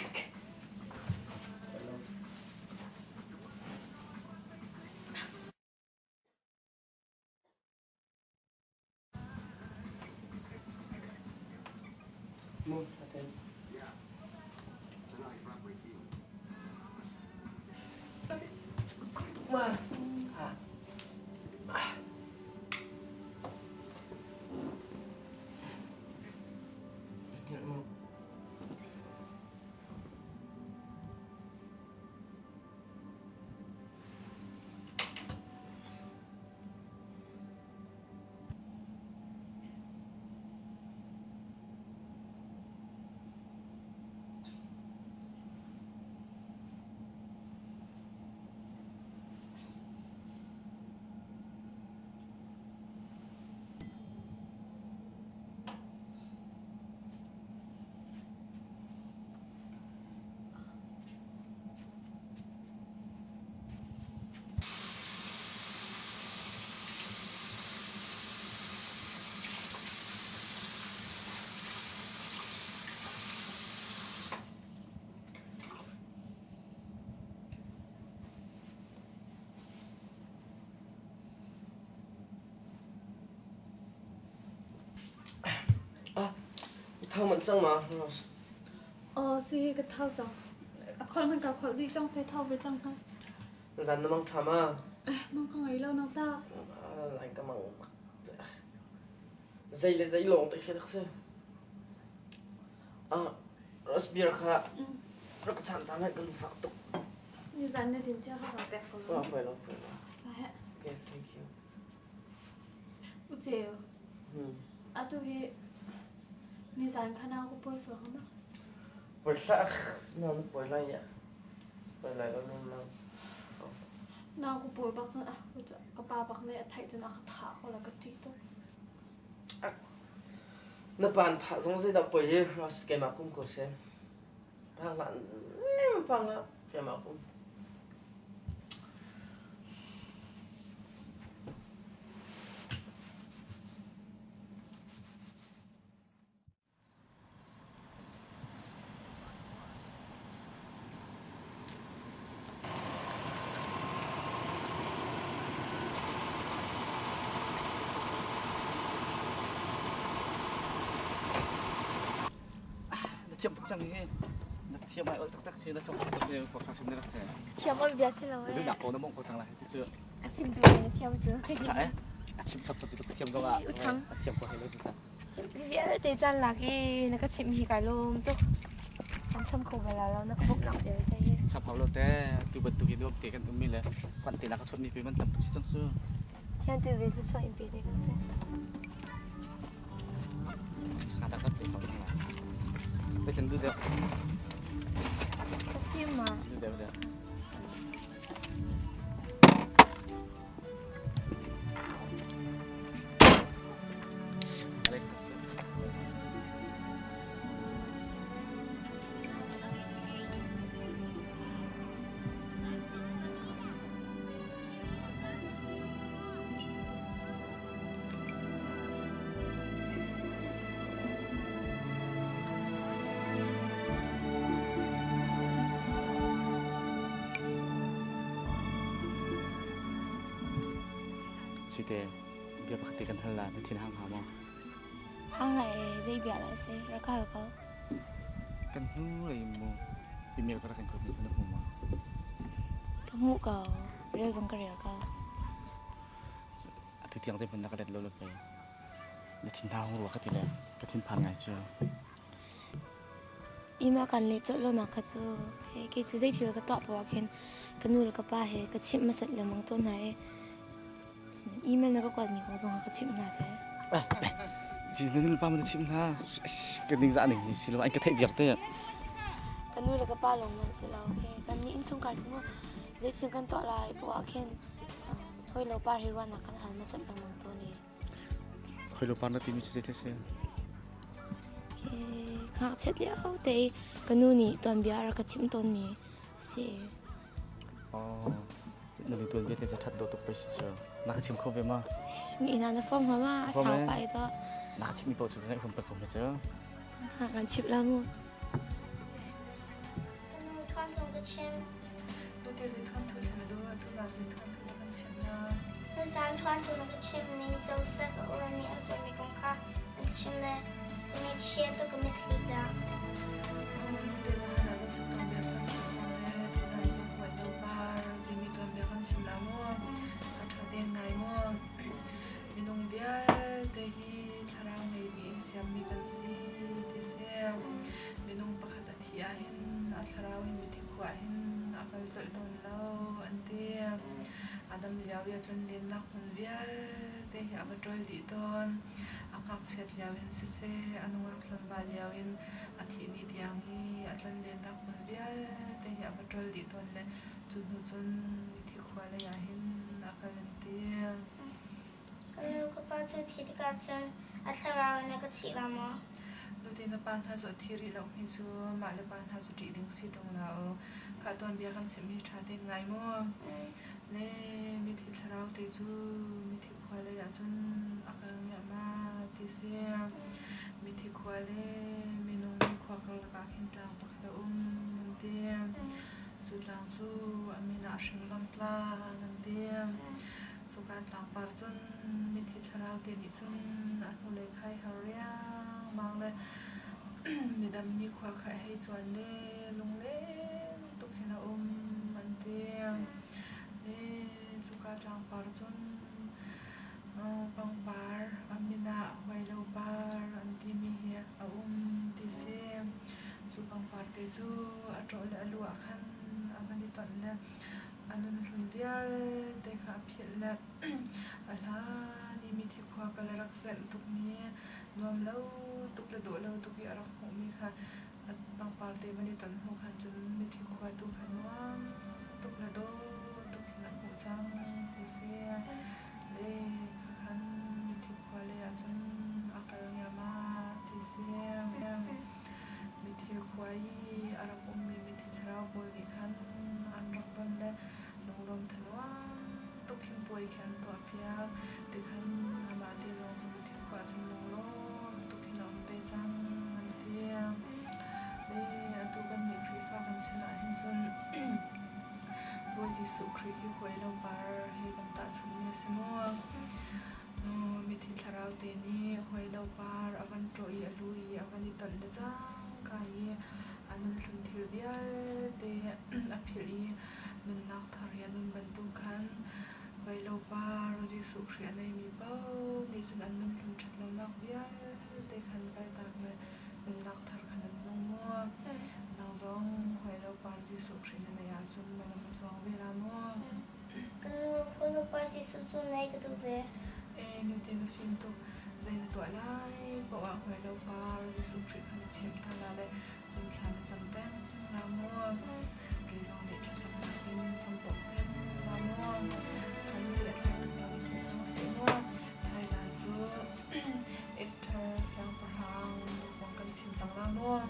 Mu, aten. Ma. Ha. Ah, thau manh cang ma? Aw, si ka thau cang. A khol man ka khol dih cang se thau ve cang ha. Zan na mang ṭha ma? Eh, mang ka ngei lo nang ta. Lai ka mang. Zei le zei lawng te khi rak si. Ah, Rosbeer kha rak chan ta ngai kan fak tuk. Ni zan na din chia ka va pek ko. Wa poi lo poi lo. Okay, thank you. U ceu. Atu hi ni zan kha nau ko poi so ma. Poi hlah na na poi lai ya. Poi lai lo nan nang. Nau ko poi bak cun ah ka pa bak ne a theih cun a ka thah ko la ka ṭih tuk. Na pan thah zong zeidah poi hi ras keimah kum ko seh. Phang hlah, phang hlah, keimah kum. Na thiam tuk cang hi. Na thiam ai ol taktak si na thiam tuk si ko sim na rak se. Thiam ol bia si lo eh. Na ko na mong ko cang lai ti cu. A chim tu na thiam cu. Eh. A chim thap cu thiam zong ah. A thiam ko hei lo cu ta. Hi vialte caan lak i na ka chimh hi kai lawm tuk. Kan cham kho bal lo na ka bawmhnak vialte hi. Cham hau lo te tu bantuk in nuam te kan ummi le kwan te na ka chawt mi pe man tam tuk si cang su. Thian tu ve su so in pe te kan se. Chaka ta ka pe ko la. Pe sen du deuh. Ka sim ma. Du deuh deuh. Suite, bia pakhat te kan hal la, na thin hang ha maw? Hang lai zei bia la si, rak hal ko. Kan hnu lei mu email ka rak kan kuat mi na hmu ma? Ka hmuh ko, rel zong ka rel ko. Atu tiang zei hmun na ka let lo lo pe. Na thin hang rua ka ti le, ka thin phan ngai cu. Email kan leh colh lo nak kha cu kei cu zei thil ka tuah poah khin ka nu le ka pa he ka chimh hmasat lengmang tawn hna i email na ka kuatmi kong zong ka chimh hna seh. Si na nu le pa ma na chimh hna? Ka ningzah ning hi si lo an ka theih viar te. Ka nu le ka pa lawng man si lo. Okay. Kan nih innchungkhar cu mu zei thil kan tuah lai poah khin hoi lo par hi ruahnak kan hal hmasat lengmang tawn i. Hoi lo par na timi cu zei thil si? Ngakchiat lio te i ka nu nih tuanbia a rak ka chimh tawnmi a si. Oh, na ni tuanbia te cu ṭhat dawh tuk pei si cu. Na ka chim kho ve ma? Mi ina na fom ma a sau pa i to. Na ka chimmi paoh cu ka ngaih huam pek ko hme cu. Ha kan chimh la mu. Nu thuan thung ka chim. Tute zei thuan thu thlen do tu zan zei thuan thu kan chim na. Na zan thuan thu na ka chim mi Joseph a ule nih a zulmi kong kha na ka chim le ka ngaihchia tuk ka mitthli tla. Tute zan ah Joseph tuanbia kan chim cang le tu zan cu huat lo par timi tuanbia kan chim la mu. A ṭha ten ngai mu. Minung vialte hi thlarau ngei dih in siammi kan si ti si. Minung pakhat a thih ahhin a thlarau in mithi khua ahhin a kal colh tawn lo an ti. A dam lio i a tlonlennak hmun vialte hi a va ṭawl dih tawn. A ngakchiat lio in siseh, a nungak tlangval lio in a thih ni tiang hi a tlonlennak hmun vialte hi a va ṭawl dih tawn le cu hnu cun mithi khua lei ahhin a kal an ti. Ka nu ka pa cu thi tikah cun a thlarau in a ka thih la maw? Nute na pa hna cu a thi rih lo mi cu mah le pa hna cu ṭih ding si ṭung lo. Kha tuanbia kan chimh hi ṭha tein ngai mu. Le mithi thlarau te cu mithi khua lei ah cun a kal ngiahmah ti si. Mithi khua le minung khua karlak ah khin tlang pakhat a um an ti. Cu tlang cu a min ah Hringlam tlang an ti. Cuka tlangpar cun mithi thlarau te nih cun a hnulei kha i har riangmang le midam mi khua kha a hei cuan le lungleng tuk hin a um an ti. Le cuka tlangpar cun pangpar a min ah huailo par an timi hi a um ti si. Cu pangpar te cu a ṭawh le a lu ah khan a van i tonh le A nunhlun vialte kha a philh le a hlan i mithi khua kal a rak zenh tukmi, nuam lo tuk le dawh lo tuk i a rak hmuhmi kha a pangpar te van i ton hnu khan cun mithi khua tu kha nuam tuk le dawh tuk hin a hmuh cang ti si. Le kha khan mithi khua lei ah cun a kal ngiahmah ti si. Mithi khua i a rak ummi mithi thlarau pawl nih khan an rak ton le lunglawm thanuam tuk khin puai khi an tuahpiak. Tikhan amah te lawng cu mithi khua cun lunglawm tuk hin a um te cang an ti. Le atu kannih Khrihfa kan sin ahhin cun Bawi Jesuh Khrih hi huai lo par he kan tahchunhmi a si maw? Mithi thlarau te nih huai lo par a van ṭawh i a lu i a van i tonh le cangka i a nunhlun thil vialte a philh i nunnak thar hi a nun bantuk khan huai lo par Jesuh Khrih a neimi paoh nih cun an nunhlun ṭhat lonak vialte khan kaltak le nunnak thar khan an nung maw? Nang zong huai lo par Jesuh Khrih na neih ahcun na lam a tluang ve la maw? Ka nu, hawipa Jesuh cu nai ka duh ve. Ee, nute na fim tuk. Zei na tuah lai paoh ah hngal lo par Jesuh Khrih kha na chim hna la le cun thla na cam peng la maw? Kei zong nih thlacamnak in kan bawmh peng la maw? Kan nute a tlai tuk cang i cang seh maw? Thailand cu Esther siangpahrang nu kong kan chim cang la maw?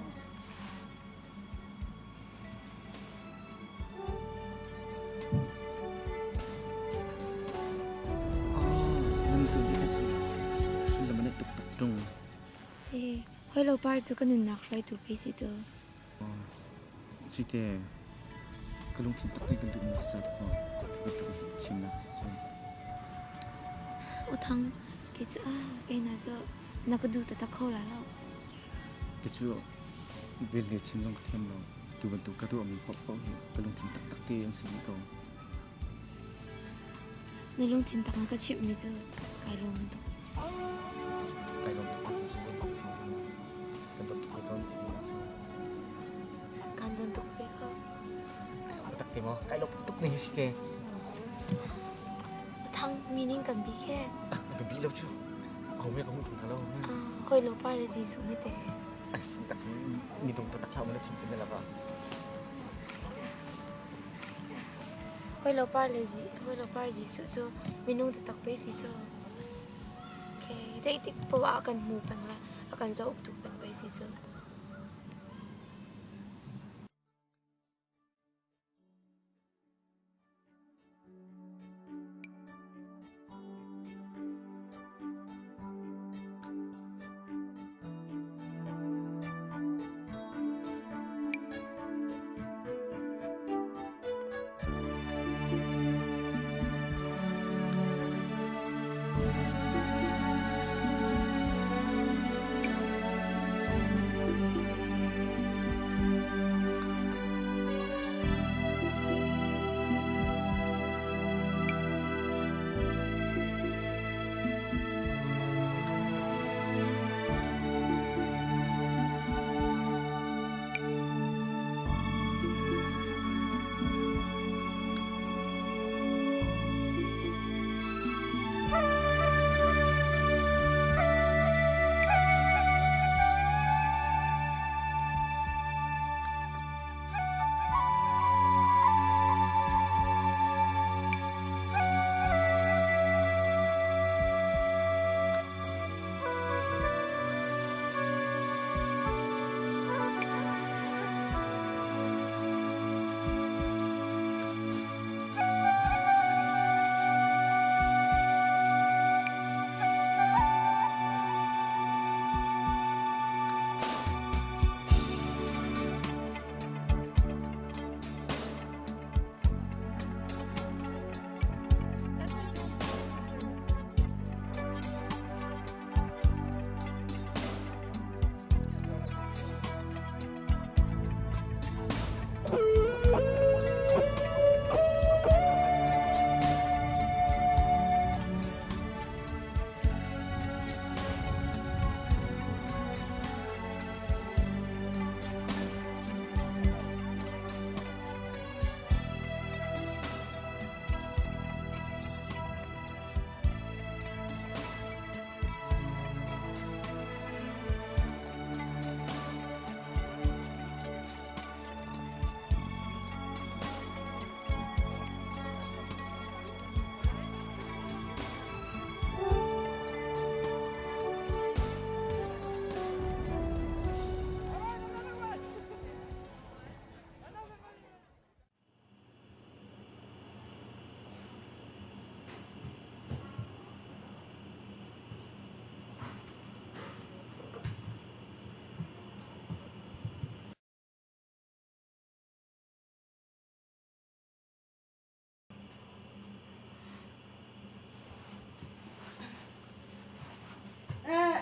Si, hoi lo par cu ka nunnak hruaitu pei si cu. Site, ka lungthin tak kan duhmi si cu bantuk hi chimnak si cu. U Thang, kei cu ah kei na cu na ka duh taktak kho la lo. Kei cu velhle chim zong ka thiam lo. Tu bantuk ka tuahmi paohpaoh hi ka lungthin taktak te an si dih ko. Na lungthin tak na ka chimhmi cu kai lawm tuk. Kai lawm tuk ka ti cu kan dawt tuk ko ti na si. maw? Kai lawm tuk ning hi si te. Thang meaning kan bi khe. Ka bi lo cu. Ho me ka mu thung lo. Hoi lo pa le Jesuh me te. Tak ni tung tak thlau na chim tin la ba. Hoi lo pa le hoi lo pa Jesuh cu minung taktak pe si cu. Okay, zeitik poah kan hmu peng la, a kan zoh tuk peng pe si cu.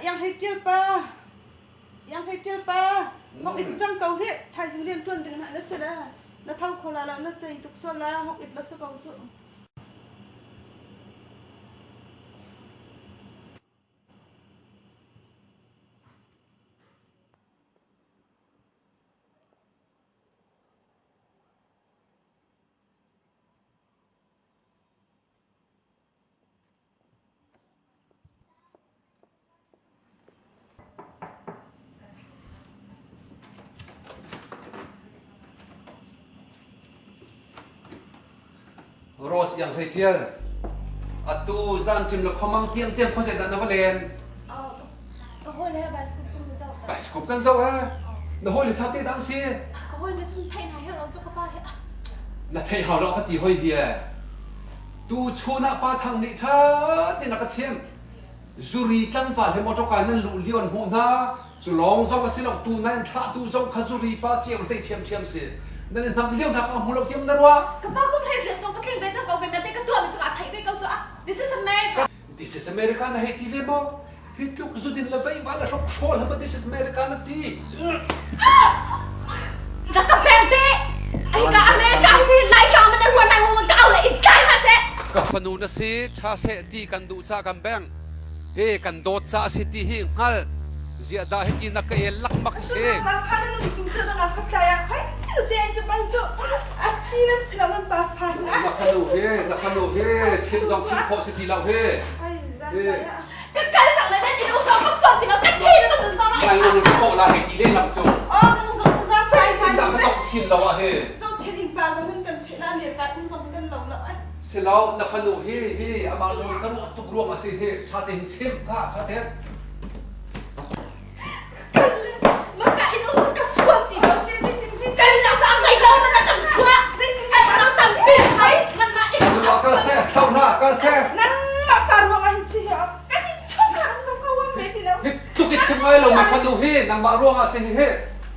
Yang hei ṭial pa, yang hei ṭial pa, hok it cang ko hih, thaizing rian ṭuan ding hna na si la, na tho kho la lo, na cei tuk sual la, hok it lo si ko cu. Rose Iang Hlei Ṭial, atu zanṭim le khuamang tiangtiang khuazei dah na va len? Ka hawi le bicycle kan zoh. Bicycle kan zoh eh? Na hawi le chak te dah an si? Ka hawi le cun theih hna her lo cu ka pa hi. Na theih hau lo ka ti hoi hi eh. Tu chun ah Pa Thang nih ṭha tein a ka chimh. Zuri tlangval he motor kai nan luh lio an hmuh hna. Cu lawng zong a si lo, tu nan thlahtu zong kha zuri pa cio hlei ṭhiamṭhiam si. Nan i hnam lio hna kha hmu lo tiam na ruah. Ka pa kum hlei hriat zong ka tling ve cang ko ve mate ka tuah mi cu kaa theih ve ko cu ah. This is America. This is America na hei ti ve maw? Hi tluk zudin le vei va le hrok hrawl hama this is America na ti. Na ka peng te. Ai ka America hi lai tlang man ruan nai mu ka au le in tlai ha se. Ka fanu na si tha se ti kan duh ca kan beng. He kan dawt ca si ti hi hngal. Ziah dah hiti na ka el lakmak si? Na fanu hi, na fanu hi chim zong chim khawh si ti lo hi. Kan kal cang le nan in um ka fam ti lo kan thi ka nun zong Ngai lo ka kawh la hei ti le lam cu. Oh, nang zong cu zang sai han. Dang ka tok chin lo ah hi. Zo chin in pa zong in kan phe la America um zong kan lo lo ai. Silo na fanu hi hi amah zong kan tuk ruang a si hi tha te hin chim kha tha te. Maka in um ka fuam ti lo. Kan la ta ngai lo na kan chuak. Kan la tam pi ai nan ma in. Ka se thau na ka se. Nan ma pa ruang ah hin si hi. Kan in chung kha zong ka wam me ti lo. Hi tluk i chim ngai lo mi fanu hi nangmah ruang ah si hi hi.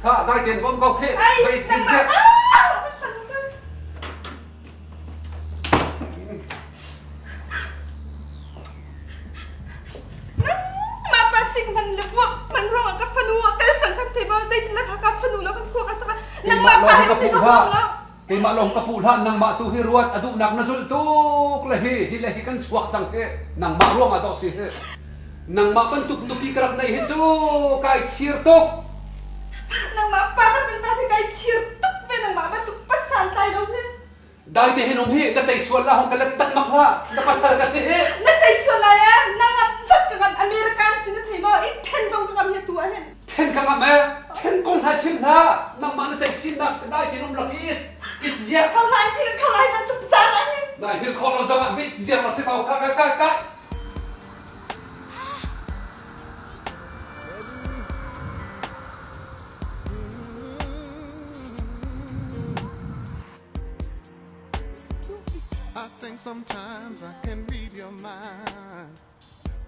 Kha dai ten bom ko khi. Bai chin se. Nangmah pa sing man le vuak man ruangah ka fanu a kal cang kan thei maw zeitindah kha ka fanu lo kan khua ka sak nangmah pa he ka huam lo. Keimah lawng ka puh hlah nangmah tu hi ruat a duhnak na zulh tuk le hi hi le hi kan chuak cang hi nangmah ruangah dawh si hi nangmah bantuk nupi ka rak neih hi cu kai chir tuk. Nangmah pa kan ta hi kai chir tuk ve nangmah bantuk pasal tlai lo hi. Dai te hin um hi na cei sual la hong ka let tak mak hlah na pasal ka si hi. Na cei sual lai ah na ngap zat ka ngam American si na thei maw i then zong ka ngam hi tu ah hin. Then ka ngam eh then kong hna chim hlah nangmah na cei chin nak si dai te um lak i it zia. Khau lai thil khau lai ban tuk zar ah hin. Nai hil khong lo zong ah bit ziang la si ko ka ka ka ka. I think sometimes I can read your mind.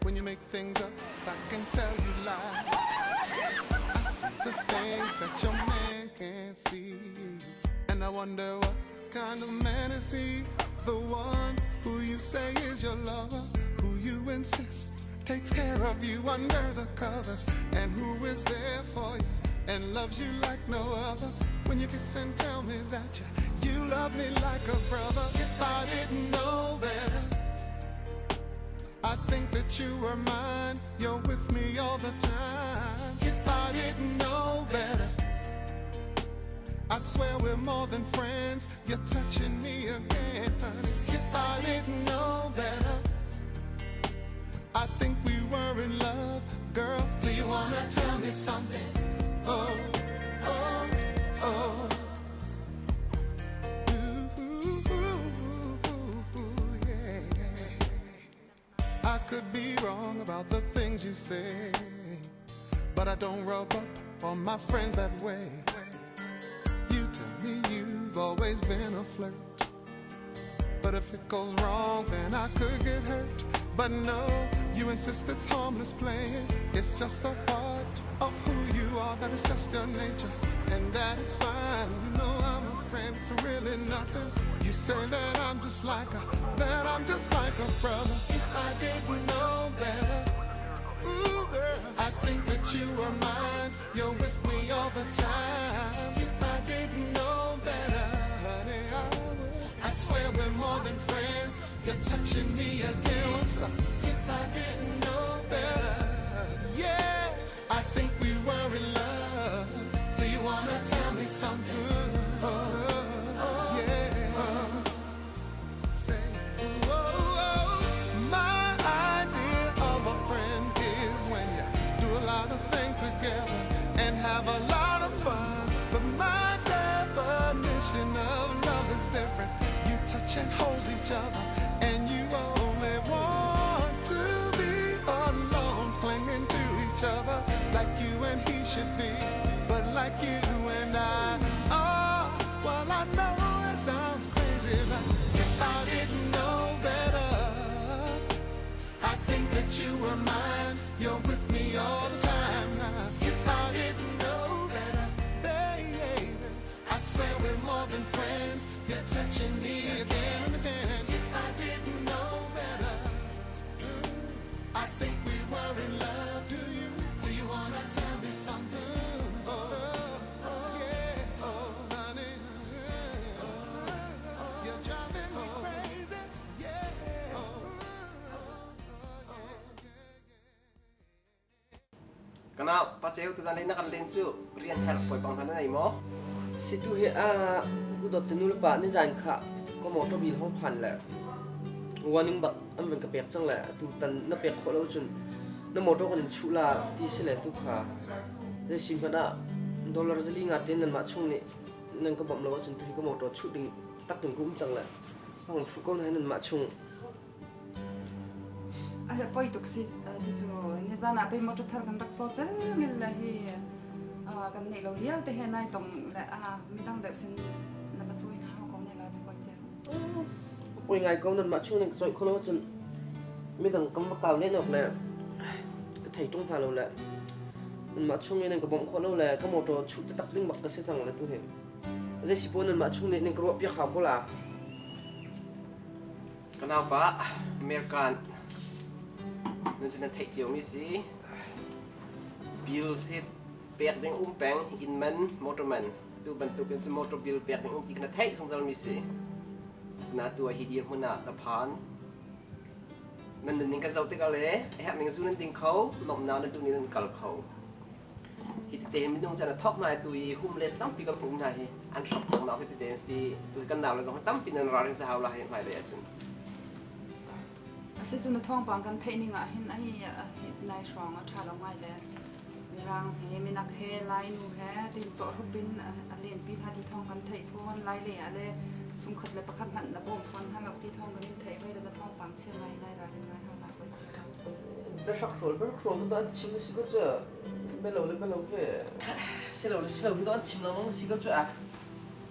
When you make things up, I can tell you lies. I see the things that your man can't see. And I wonder what kind of man is he? The one who you say is your lover, who you insist takes care of you under the covers, and who is there for you and loves you like no other. When you kiss and tell me that you, you love me like a brother. If I didn't know better, I think that you were mine. You're with me all the time. If I didn't know better, I'd swear we're more than friends. You're touching me again, honey. If I didn't know better, I think we were in love. Girl, do you wanna tell me something? Oh, oh, oh. Ooh, yeah. I could be wrong about the things you say, but I don't rub up on my friends that way. You tell me you've always been a flirt. But if it goes wrong, then I could get hurt. But no, you insist it's harmless playing. It's just a part of who you are, that it's just your nature, and that it's fine. You know I'm a friend, it's really nothing. You say that I'm just like a, that I'm just like a brother. If I didn't know better, ooh girl, I think that you were mine. You're with me all the time. If I didn't know better, honey, I would. I swear we're more than friends. You're touching me again. What's up? If I didn't know better, yeah, I think we were in love. Do you wanna tell me something? Oh, oh, yeah. Say, oh, oh, my idea of a friend is when you do a lot of things together and have a lot of fun. But my definition of love is different. You touch and hold each other, and you only want to be alone, clinging to each other like you and he should be. But like you and I are, well, I know it sounds crazy, but if I didn't know better, I think that you were mine. You're with me all the time now. If I didn't know better, baby, I swear we're more than friends. You're touching me again and again. If I didn't know better, I think we were in love. Do you? Do you wanna tell me something? Oh, oh yeah, oh, honey, oh, you're driving me crazy. Yeah. Oh, Ka Kanau, paceu tuzan lei na kan len cu rian herh poi pang hna na nei maw? Situ hi a kudot te nu le pa ni zan kha ka motor bil hong phan le warning bak an van ka pek cang le atu tan na pek khawh lo cun na motor kan in chuh la ti si le tu kha zei si hmanh ah dollar zali nga te nan mah chung nih nan ka bawmh lo ahcun tu hi ka motor chuh ding tak ding ka um cang le hong fu ko na nan mah chung A poi tuk si cucu nizan ah pei motor thar kan rak caw cel ngil le hi kan neih lo lio te he nai tong le a midang deuh sin na va cawi hau ko ne la cu poi ce. Poi ngai ko nan mah chung ning ka cawi kho lo cun midang kam va kau len awk le ka thei tung hna lo le nan mah chung in nan ka bawmh khawh lo le ka motor chuh taktak ding bak ka si cang le tu hi zei si pawn nan mah chung nih nan ka ruah piak hau ko la. Ka naupa American nun cu nan theih ciomi si. Bills hi pek ding um peng, inn man, motor man. Tu bantukin cu motor bill pek ding um ti kha na theih zungzalmi si. Asinain tu ah hi dirhmun ah na phan. Nan nunning kan zoh tikah le a herh ning zu nan ding kho, lawmhnak na duh ning nan kal kho. Hi tete hi minung chan a thawk hna i tu i homeless tampi kan hmuh hna hi an hram thawknak hi tete an si. Tu hi kan nau le zong hi tampi nan ralrin ca hau la hi hmailei ahcun. A si cu na thawngpang kan theih ning ah hin ai nai hrawng a ṭha lo ngai le Mirang he minak he Lai nu he tin cawhrup in a lenpi hna ti thawng kan theih fawn Lai lei ah le sungkhat le pakhat hmanh na bawm fawn hna lo ti thawng kan in theih hoi le na thawngpang chia ngai nai ralrin ngai hau la koi ci ka. Biahrak hrawl biahrak hrawl an chim si ko cu belo le belo khi silo le silo hi an chim lengmang si ko cu a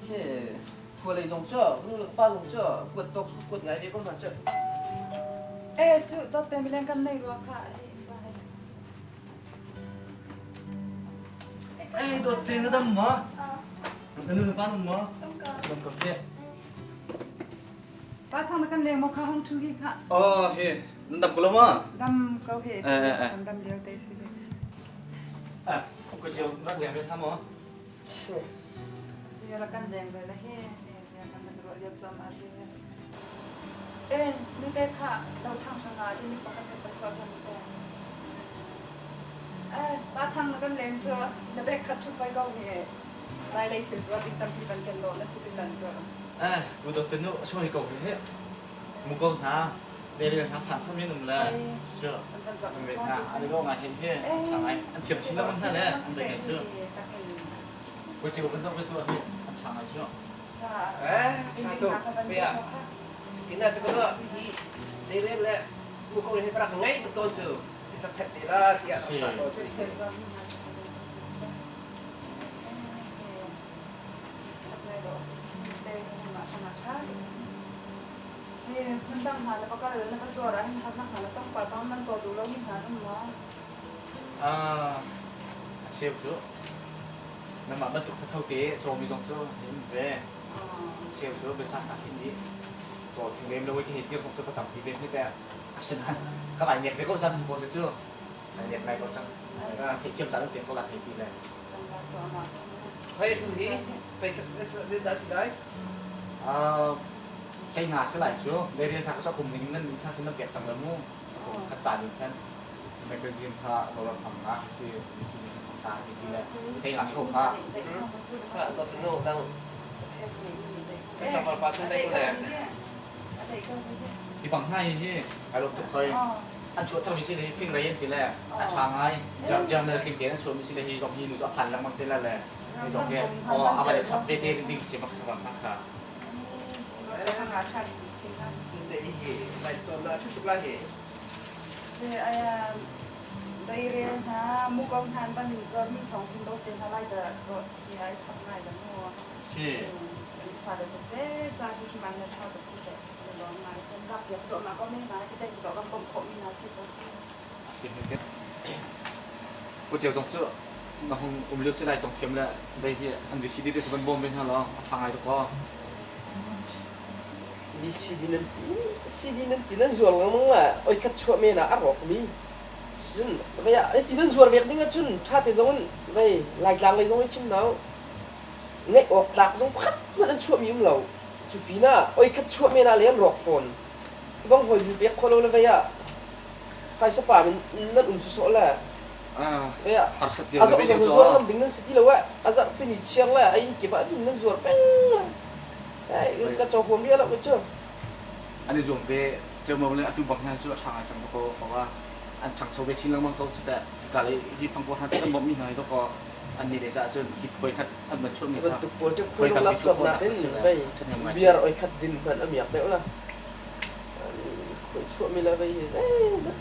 khi khua lei zong cu nu le pa zong cu kuat tawk kuat ngai ve ko hna cu. Eh cu dawt te mileng kan nei rua kha. Eh dawt te na dam ma? Na nu na pa dam ma? Dam ko te. Pa thang na kan leng maw kha hong thu hi kha. Oh he nan dam ko lo ma? Dam ko he. Kan dam lio te si. Ah, ko chiu rak leng ve tha mo? Si rak kan leng ve la he. Kan kan ruah lio chuam a si. Eh, nu te kha lo thang hranga ti mi pakhat he pasua kan te. Eh, pa thang na kan leng chu na bek khat thu pai ko he. Lai lei thil zuat ding tampi ban ken lo na si ti tan cu. Eh, u dot te nu soi ko he. Mu ko hna deril hna phan thom in um le chu an ve hna an lo ngai hen he tha ngai an thiam chin lo hna le an ve ngai chu. Ko chiu kan zoh ve tu hi an tha ngai chu. Eh, tha tu. Pia. Kina chu ko hi deirel le mu ko he rak ngai tuk ton chu. Ti phet te la tiah rak ta to. Hmundang hna na va kal na va zuar ahhin harnak hna na tong pah tawn nan caw duh lomi hna an um maw? A cheu cu nangmah bantuk thatho te cawmi zong cu an um ve. A cheu cu biasa sa khin nih caw thing lem lo i hei tir zong cu ka tampi ve hme te. Asinain ka vai nek ve ko cang pawl te cu. Ai nek ngai ko cang. Theihthiam caan an pek ko la thei ti le. Hei tu hi pei dah si lai? Hlei nga si lai cu. Deirel hna ka kum ning nan kha cu nan pek cang la mu. Khat caan in khan magazine kha dollar fang nga si si fang ta ti ti le hlei nga si ko kha. Kha dot nu dang. Ka pa cun dai ko le. Hi bang hna hi ai lawm tuk hoi. An chuah tharmi si le hi fing rei an ti le a ṭha ngai. Journal tling tein an chuahmi si le hi zong hi nu cu a phan lengmang te la le hi zong hi aw a van i chap ve te ding si mak bang hna kha. Deirel hna muko hna ban zuarmi thawng hin do te hna lai da zawt hi ai chap ngai da mu. Si. Fa le tete ca hi hrim an na tha tuk te lawm ngai kan rak piak cawh ma ko ne na ki dai cu kan bawmh khawh mi na si ko. Si hin Ko ceu zong cu na hung um lio cu lai tong thiam le dei hi an VCD te cu van bawm ve hna law a tha ngai tuk aw. VCD nan ti CD nan ti nan zuar lengmang la oi khat chuah men ah a rawk mi cun vei ah ti nan zuar vek ding ahcun ṭha te zong in vei Laitlang lei zong i chim nau ngeih awk tlak zong pakhat hmanh an chuahmi um lo. Cu pinah oi khat chuah men ah le an rawk fawn. Bang hawi bu pek khawh lo le vei ah phaisa pam in nan um sawsawh le. Harsat A zong zong zuar ngam ding nan si ti lo eh. A zarhpi ni chiar le a inn kip ah din nan zuar peng le. Eh, ka caw huam ria lo cu. An i zuam ve ceumo le atu bak hna cu a ṭha ngai cang ko ko an ṭhangcho ve chin lengmang ko cu teh. Ka le hi fangkuar hna cu kan bawmhmi hna hi dawkaw an nih le caah cun hi phuai khat an van chuahmi kha bantuk pawl cu phuai lak cawknak in vei biar oi khat din hmanh a miak deuh la. Khoi chuahmi le vei hi zeihmanh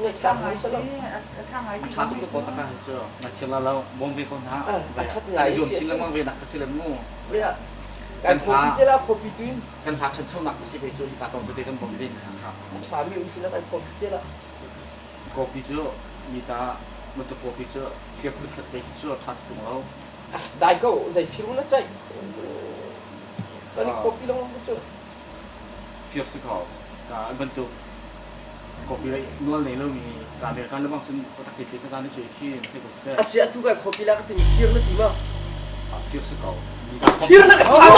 ngaihtlak lo si lo. A ṭha tuk ko taka hi cu na chim la lo bawm ve ko hna. A ṭhat ngai zuam chin lengmang ve nak ka si le mu. Kan khuapi te la khuapi tuin. Kan hla ṭhanchonak ka si ve cu hika tong tete kan bawm ve kha. A ṭhami um si la kan khuapi te la. Kawpi cu mi ta matu kawpi cu fir phun khat ve si cu a ṭha tung lo. Dai ko zei fir na ceih. Kan i khuapi lengmang cu. Fir si ko. Ka bantuk kawpi le nual nei lomi ka American le bang cun tak te ka zan cu khi thei ko te. Asi atu kai khuapi la ka ti fir na ti ma? Fir si ko. Fir na ka ti.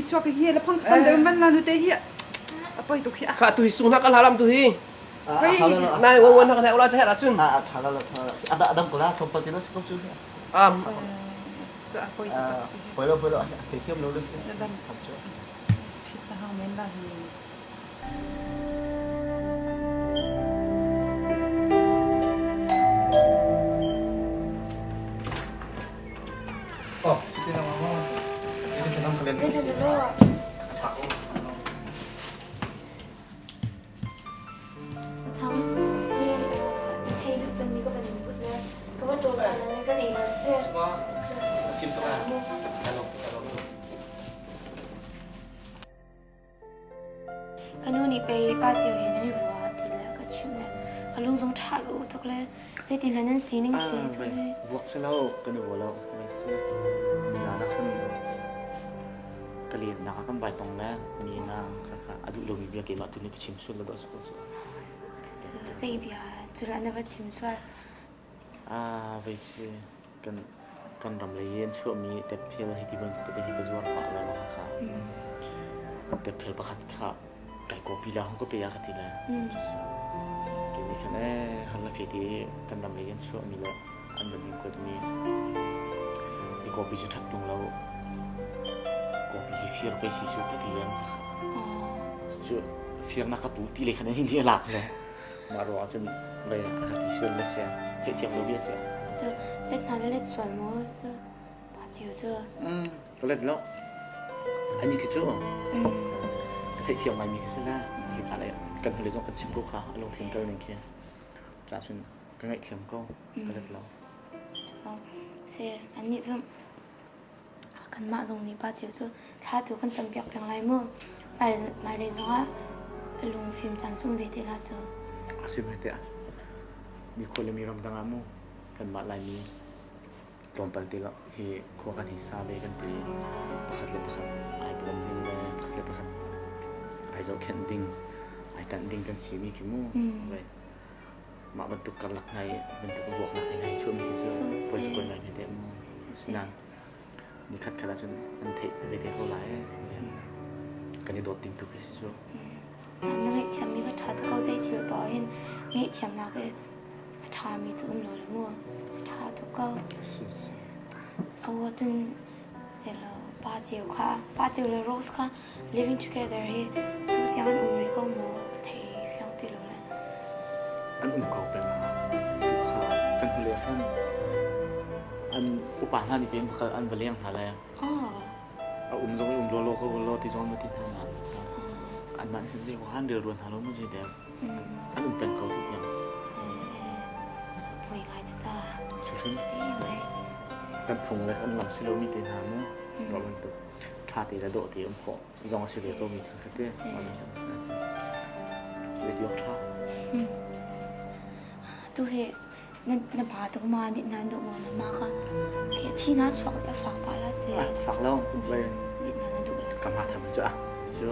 Chuak hi la phang tan deuh man la nu te hi a poi tuk hi. Kha tu hi sung na kan halam tu hi. Nai wan wan na ula cha ra chun. A tha la tha la. Adam ko la thom pal ti na si ko chu. Um. Poi lo poi lo thei thiam lo le si. Thit na hang men la hi. Oh, siti na mama. Ini senang kalian. Thang, hi thei duh cangmi ka van in put le ka van ṭawl ta le kan ei la si. Kim to ka. Hello, hello. Ka nu nih pei pa cio he nan i vua ti le ka chimh le ka lung zong ṭha lo tuk le zeitin le nan sining si tu le. Vuak si lo, kan i vua lo. Mei si. Nizan ah khan ka len nak ah kan vai tong le mi na kha a duh lomi bia keimah tu nih ka chim sual le dawh si ko cu. Zei bia cu lah na va chim sual? Ah, vei si kan kan ram lei an chuahmi tephel hi ti bantuk tete hi ka zuar pah lo kha kha. Tephel pakhat kha kai copy la hong ka pe ya ka ti le. Ke nih khan eh han la fe ti kan ram lei an chuahmi le an van in kuatmi i copy cu ṭhat tung lo. Copy hi fir pei si cu ka ti len. Cu firnak ka pu ti le khan hin hi a lak le. Mah ruang cun vei ka ti sual le sia theihthiam lo bia sia. Cu let hna le let sual maw cu pa cio cu. Ka let lo. Ani khi cu ka theihthiam ngai mi khi si la. Khi kha le kan hule zong kan chim ko kha a lungthin kal ning khi. Cah cun ka ngaihthiam ko ka let lo. Se annih cu kanmah zong nih pa cio cu thla tu kan campiak peng lai mu. Hmailei zongah lungfim caan chung ve te la cu. A si ve te ah mi khua le mi ram dang ah mu kanmah Laimi tlawmpal te hi khua kan hi sa ve kan ti pakhat le pakhat ai bawm ding le pakhat le pakhat ai zohkhenh ding ai ṭanh ding kan si mi khi mu. Mah bantuk karlak hna i bantuk vuaknak hna hi chuahmi hi cu poi cu poi ngai ve te mu. Asinain nikhat khat ahcun an theih ve te ko lai. Kan i dawt ding tu khi si cu. Na ngaihthiammi ka ṭha tuk ko zei thil paoh hin ngaihthiamnak i a ṭhami cu um lo le mu. Ṭha tuk ko. Aw tun lo pa ceu kha pa ceu le Rose kha living together hi tu tiang an um rih ko maw thei fiang ti lo le. An um ko peng tu kha kan hnulei khan an upa hna nih pem an va leng hna le a um zong i um law law ko law ti zong ma ti hna na an mah nih zei han rel ruan hna lo mu zei dek an um peng ko tu tiang. Poi ngai cu ta. Hrim kan phung le kan lam si lo mi te hna mu ro bantuk ṭha te le dawh te um khawh zong a si ve ko mi thil kha te zeiti awk ṭha. Tu hi Na na pa tuk ma dit nan duh maw na ma kha ke thi na chuak a fak pa la se. Fak lo. Dit na na duh la. Ka ma tham cu a. Cu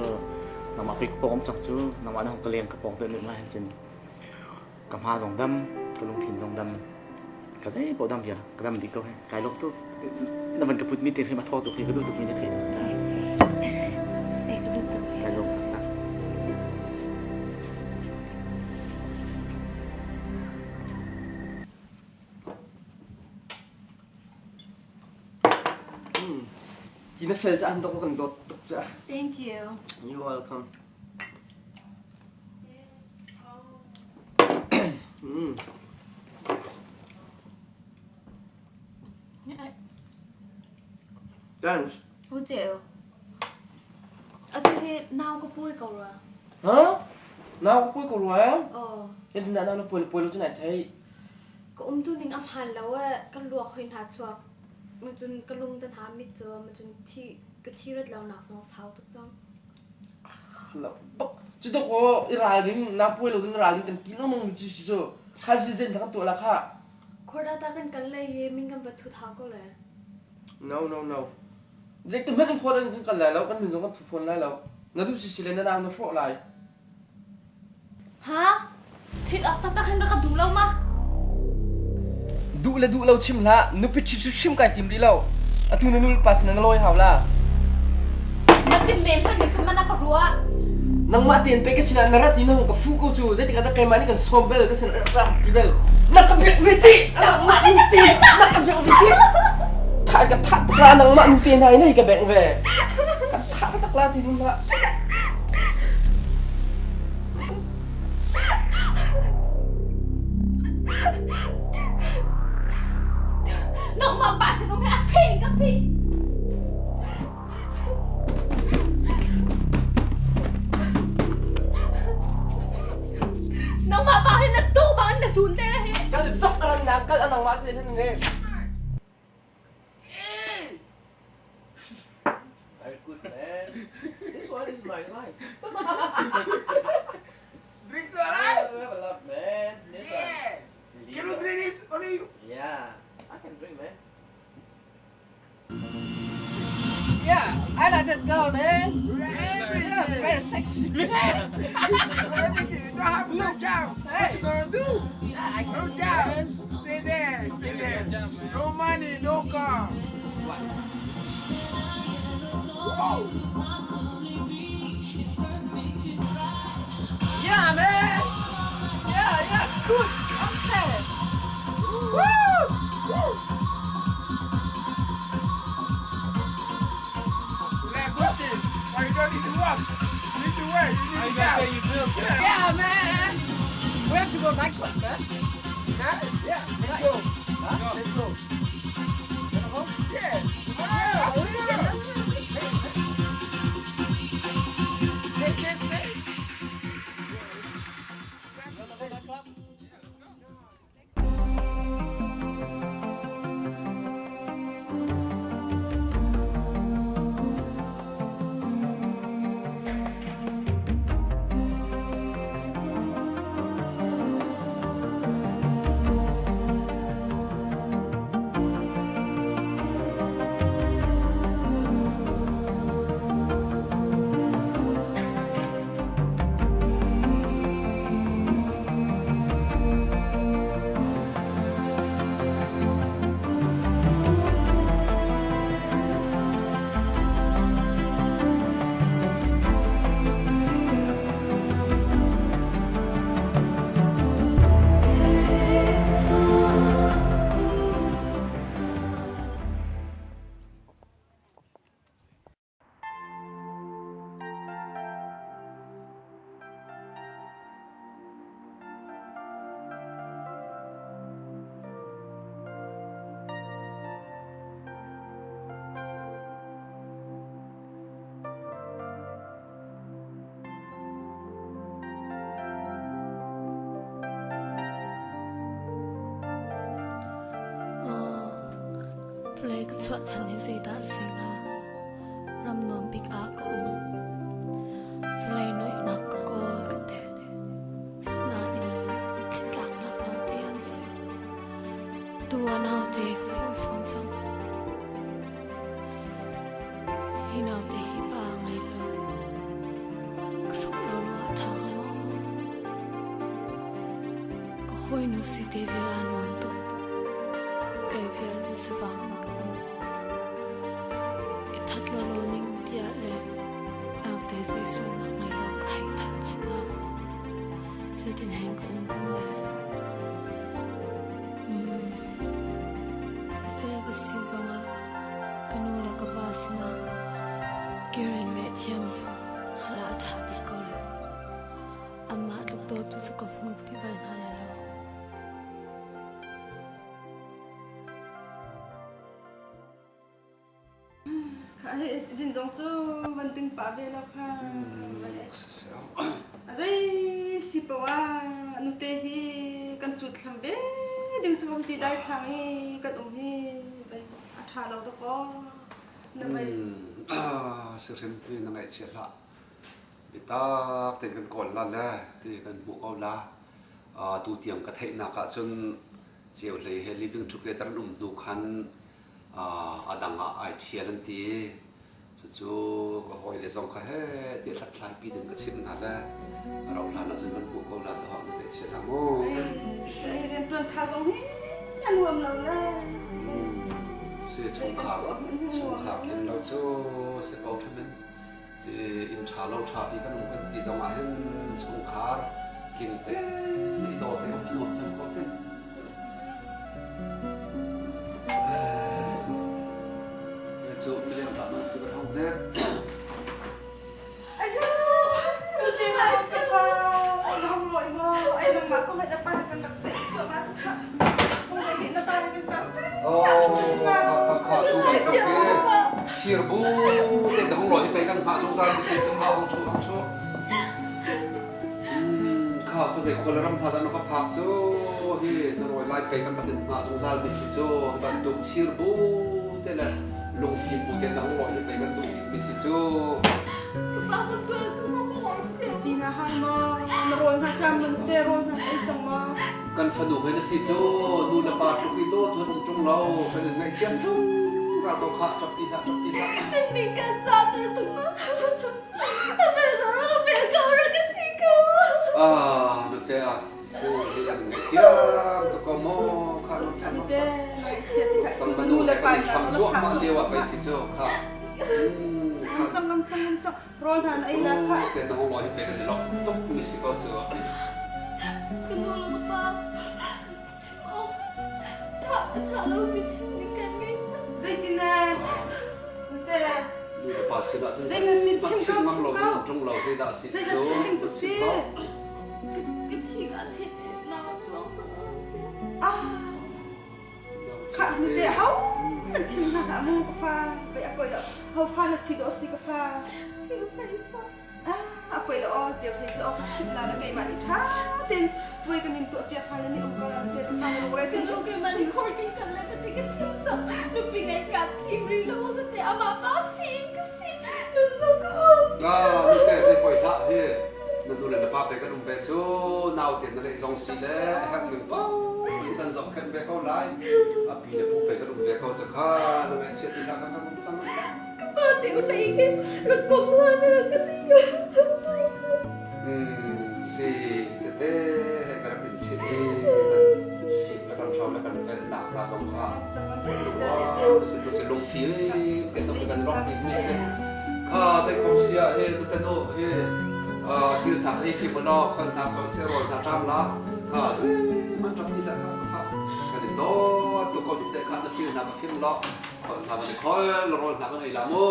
nangmah pi ka pong cang cu nangmah na hong ka leng ka pong te nu ma hin cun ka hma zong dam ka lungthin zong dam ka zei paoh dam vial ka dam dih ko he kai lawm tuk na van ka put mi te hi ma thaw tuk hi ka duh tuk mi na thei tuk ta kai lawm tuk ta. Ti na fel ca an dok kan dawt tuk ca. Thank you. You welcome. Thanks. U ceu. Atu hi nau ka puai ko rua. Huh? Nau ka puai ko rua? Oh. Yan na nau na puai puai lo cu nai thei. Ka um tu ning a hmaan lo e ka luak hoi hna chuak. Ma cun ka lung te hna mit cu ma cun thi ka thi rat lo nak zong sau tuk cang. Cu tuk aw i ralring na puai lo ding ralring kan ti lengmang mi cu si cu. Kha si zen ta kan tuah la kha. Khorda ta kan kal lei i min kan va thut hau ko le. No no no. Zei te hmanh in khor in kan kal lai lo kan min zong kan thu fawn lai lo. Na duh si si le na nang na hrawh lai. Ha? Ṭhit awk taktak hin rak ka duh lo ma? Duh le duh lo chim hlah, nupi ṭhit hrimhrim kai tim rih lo. Atu na nulepa sin ah na lawi hau la. Na tim men hmanh nih cun mana ka ruah. Nangmah tein pei ka sinah na rat i na hung ka fuh ko cu. Zeitik ah dah keimah nih kan sawm bel, ka sin ah rak ti bel. Na ka biak ve ti! Nangmah nu te! Na ka biak ve ti! Thah ka thah tuk la, nangmah nu te hna hi na hei ka bengh ve. Kan thah taktak la ti hnu hlah. Nangmah pa sinum he a fing ka fing. Nangmah pa hi na tu bang na zun te le hi. Kal zok aran na kal anang ma se san ne. Very good man. This one is my life. Drink so right? I have a lot, man. This yeah. one. Can you drink this? Only you. Yeah, I can drink, man. Yeah, I like that girl, man. Everything. Very sexy, man. Everything. You don't have no job. What you gonna do? Yeah, I can No job. Stay there. Stay there. No money, no car. Whoa. Yeah, man. Yeah, yeah, good. Okay. Woo! Woo! Like bushes. Why you don't need to work? You need to work. You need to job. Yeah, man. We have to go nightclub, man. Huh? Yeah, Let's go. Huh? Let's go. Wanna go? Yeah. Yeah. Yeah. Take this, man. You wanna go nightclub? Vawlei ka chuahchan hi zeidah a si hnga? Ram nuam bik ah ka um. Vawlei noihnak ka kawl ka ti. Asinain tlaknak lawngte an si. Tu ah naute ka pawi fawn cang. Hi naute hi pa a ngei lo. Ka hruk lo lo ah ṭha hnga maw? Ka hawinu si te vial aa nuam tuk. Kai vial lusabang in ka um. I that lo lo ning tiah le naute zei sualnak ngei lo ka hei that chih lo. Zeitin hen ka um kun le? Zei va si zongah ka nu le ka pa sinah kirin ngaihthiam hal ah a ṭha bik ko lai. Anmah tluk dawtu cu ka hmu ti bal hna lai lo. Din zong cu van ting pah ve lo kha. A zei si poah ah nute hi kan cut thlam ve ding si ti dai thlang i kan um hi a ṭha lo dawk aw. Na mei. Si hrim hi na ngaihchia hlah. Bitak tein kan kawl la le ti kan hmuh ko la. Tu tiang ka theihnak ah cun ceu hlei he living together an um hnu khan a dang ah ai ṭhial an ti. Cucu ka hawile zong kha heh ti hlathlaipi ding ka chimh hna le a rauh hlan ahcun kan hmuh ko la tiah na ngaihchia hlah mu. Siseh rianṭuan tha zong hi a nuam lo le. Si chungkhar chungkhar tling lo cu si ko hrim in ti inn ṭha lo ṭha pi kan um kan ti zong ah hin chungkhar tling te i daw te um a nuam cang ko te. Cu mileng dah nan si ka thong nek. Chir bu te dong lo hi pe kan hma zungzal mi si chung ha hong chu hong chu. Kha khuazei khua le ram hna dah na va phak cu hi na rawi lai pei kan rak in hngah zungzal mi si cu bantuk chir bu te le lungfim bu te na hung rawi hi pei kan duh bik mi si cu. Pa ka sual ka rak Ti na hang maw? Na rawl hna tlam na te rawl hna ei cang maw? Kan fanu he na si cu nu le pa tluk i dawt hun um ṭung lo kan in ngaihthiam zungzal ko khah ṭap ti hlah ṭap ti hlah. Ni kan sa ter tuk ma. Ah, nute ah si hi an ngaihthiam tuk ko mu kha rum sang rum sang sang manu le kan in tham zuahmah lio ah pei si cu kha Cang cang cang cang rawl hna na ei la kha te na hong hi pe kan i lok tuk mi si ko cu Ka nu le ka pa chim awk tha tha lo mi chim ning kan ngei Zeitin eh nute Nu le pa sin ah cun Zei na sin chim chim ngam ko lo chim ko ṭung lo zeidah si Zei na chim ding cu si Ka thi ka the na lawng Ah kha nute hau an chim hna hlah mu ka fa pei a poi lo ho fa na si do si ka fa Ti ka pei fa Ah a poi lo aw ceu hlei cu aw ka chim la na keimah nih ṭha tein puai kan in tuah piak hna le ni um ko la te fa na lungre te Ka nu keimah nih khor king kan le ka ti ka chim cang nupi ngei ka thim ri lo ka te amah pa fi ka fi nun lo ko Ah nute zei poi hlah hi na nu le na pa pe kan um ve cu nau te na neih zong si le herh ning pau in kan zohkhenh ve ko lai a pi le pu pe kan um ve ko cu kha na ngaihchiat ti hlah kan kan um cang Pa te u lei hi rak kom hna na ka ti Si tete he ka rak in chimh i kan sip le kan hro le kan velh nak hna zong kha wow si tu si lungfim kan um kan lok bik mi si kha zei kom si ah he nu tanu he thil hna hei fim law khal hna ko se rawl hna ṭam la kha zei man ṭam ti la kha ka fa kan in dawt tu ko si te kha na thil hna ka fim law Khol hna van i khol, rawl hna kan ei la mu.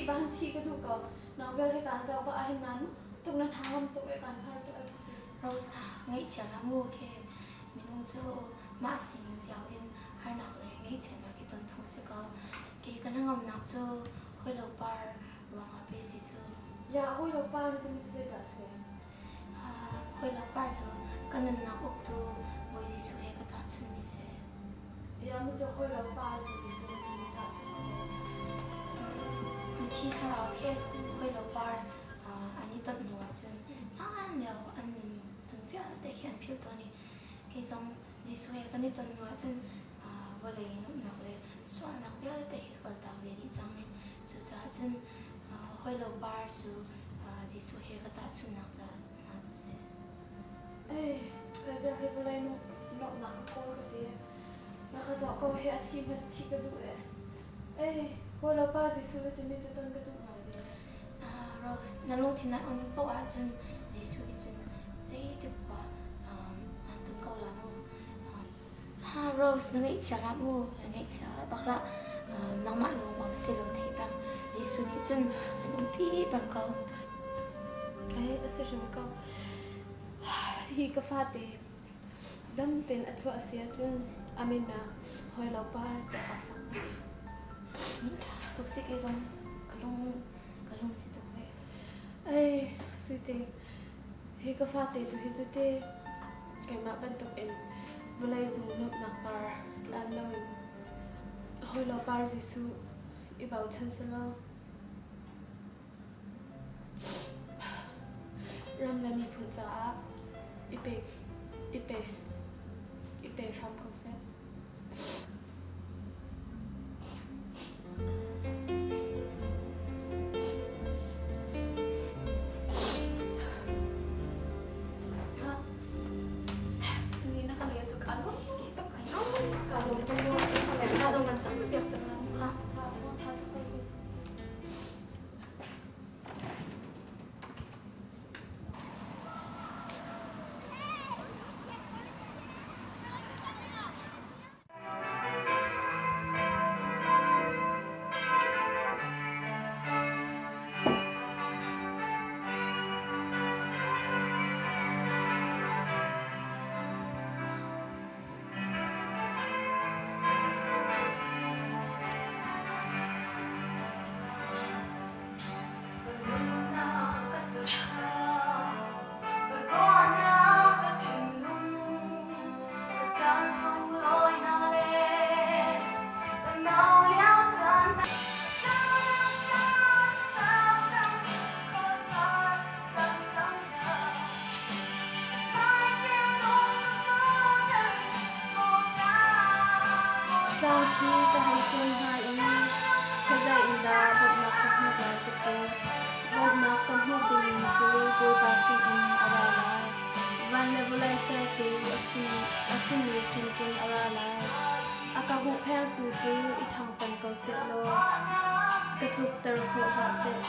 Thih bang thih ka duh ko. Nang vial hi kaan zoh pah ahhin nan tuk nan hangam tuk i kaan har tuk a si. Rose, ngaihchia hlah mu khi minung cu mah sining cio in harnak le ngaihchiatnak hi ton phung a si ko. Kei ka hnangamnak cu hawilo par ruangah pe si cu. Ya, hawilo par na timi cu zeidah a si? Hawilo par cu ka nunnak uktu Bawi Jesuh he ka tahchunmi si. Ya, mi cu hawilo par cu Jesuh na timi tahchunh ko. Mithi thlarau khi hawilo par an i ton hnu ahcun hlan lio an nun nun vialte khi an philh tawn i kei zong Jesuh he kan i ton hnu ahcun vawlei nuamhnak le sualnak vialte hi ka kaltak ve dih cang i cucaah cun hawilo par cu Jesuh he ka tahchunhnak caah hna cu a si. Ei, kai biak hi vawlei nuamhnak ka kawl ka ti. Na ka zoh ko hi a thi hmanh thi ka duh eh. Ei, hawilo par Jesuh na timi cu ton ka duh ngai ve. Rose, na lungthin ah um paoh ahcun Jesuh nih cun zeitik poah aan ton ko la mu. Rose, na ngaihchia hlah mu, na ngaihchia bak hlah. Nangmah lawng bang na si lo thei peng. Jesuh nih cun an umpi peng ko. Ei, a si hrim ko. Hi ka fate dam tein a chuah a si ahcun a min ah hawilo par tiah kaa sak lai. Tuk si kei zong ka lung ka lung si tuk ve. Ei, Suite, hi ka fate tu hi cu te keimah bantuk in vawlei cung nuamhnak par tlan loin hawilo par Jesuh i bochan selaw ram le miphun caah i pek i pe i pe hram ko seh. Tlang khi ka hei cawn hna i khuazei in dah bawmhnak ka hmuh lai ka ti. Bawmhnak ka hmuh dingmi cu Bawipa sinin a ra lai. Van le vawlei sertu a simi sin cun a ra lai. A ka huhphengtu cu i ṭhang peng ko seh law ka tlukter sawh hlah seh.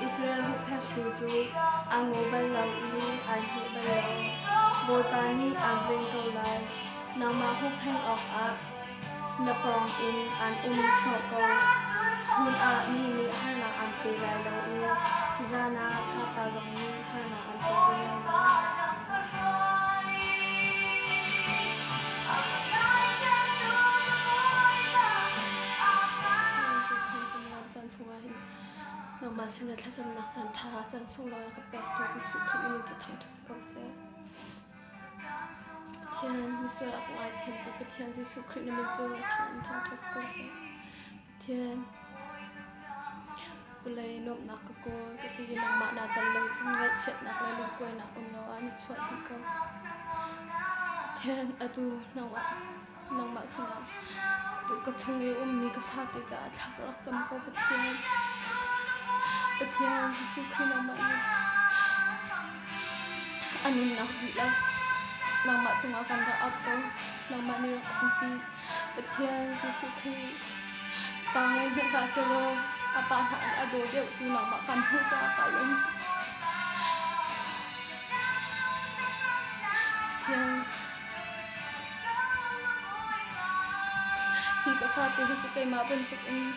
Israel huhphengtu cu aa ngaw bal lo i ai hngilh bal lo. Bawipa nih aan ven ko lai. Nangmah huhpheng awkah na pawng in aan um hnawh ko. Chun ah mi nih harnak aan pe lai lo i zan ah thlapa zong nih harnak aan pe ve lai lo. Nangmah sinah thlacamnak caan ṭha caan sunglawi a ka pektu Jesuh Khrih min in cu thangṭhat si ko seh. Pathian, misual a ka ngaithiamtu Pathian Jesuh Khrih na min cu thang in thangṭhat si ko seh. Pathian, vawlei nuamhnak ka kawl ka ti i nangmah naa tel lo cun ngaihchiatnak le lungkuainak um lo ah na chuah dih ko. Pathian, atu nangmah nangmah sinah tu ka chung i ummi ka fate caah thla ka rak cam ko Pathian. Pathian Jesuh Khrih nangmah nih a nunnak dihlak nangmah cungah kan rak ap ko. Nangmah nih rak umpi. Pathian Jesuh Khrih pa ngei hmanh hlah sehlaw a pa hna an a daw deuh tu nangmah kan hmuh caah ka lawm tuk. Pathian, Hi ka fate hi cu keimah bantuk in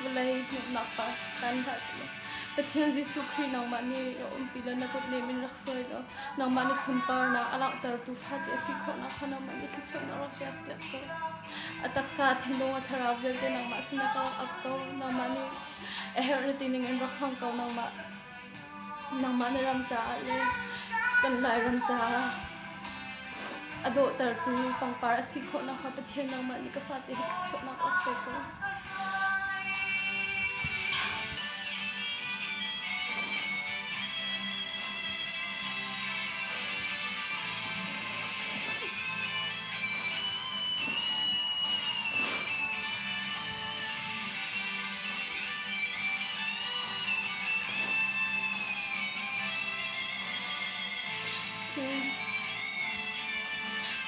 vawlei hmuhnak pa kan hlah seh. Pathian Jesuh Khrih nangmah nih a umpi le na kut nem in rak hruai law nangmah na sunparnak a langhtertu fate a si khawhnak kha nangmah nih thluachuahnak rak pek piak ko. A taksa, a thinlung, a thlarau vialte nangmah sinah ka rak ap ko. Nangmah nih a herh na ti ning in rak hmang ko nangmah. Nangmah na ram caah le kan Lairam caah a dawhtertu pangpar a si khawh nakhnga Pathian nangmah nih ka fate hi thluachuahnak rak pe ko.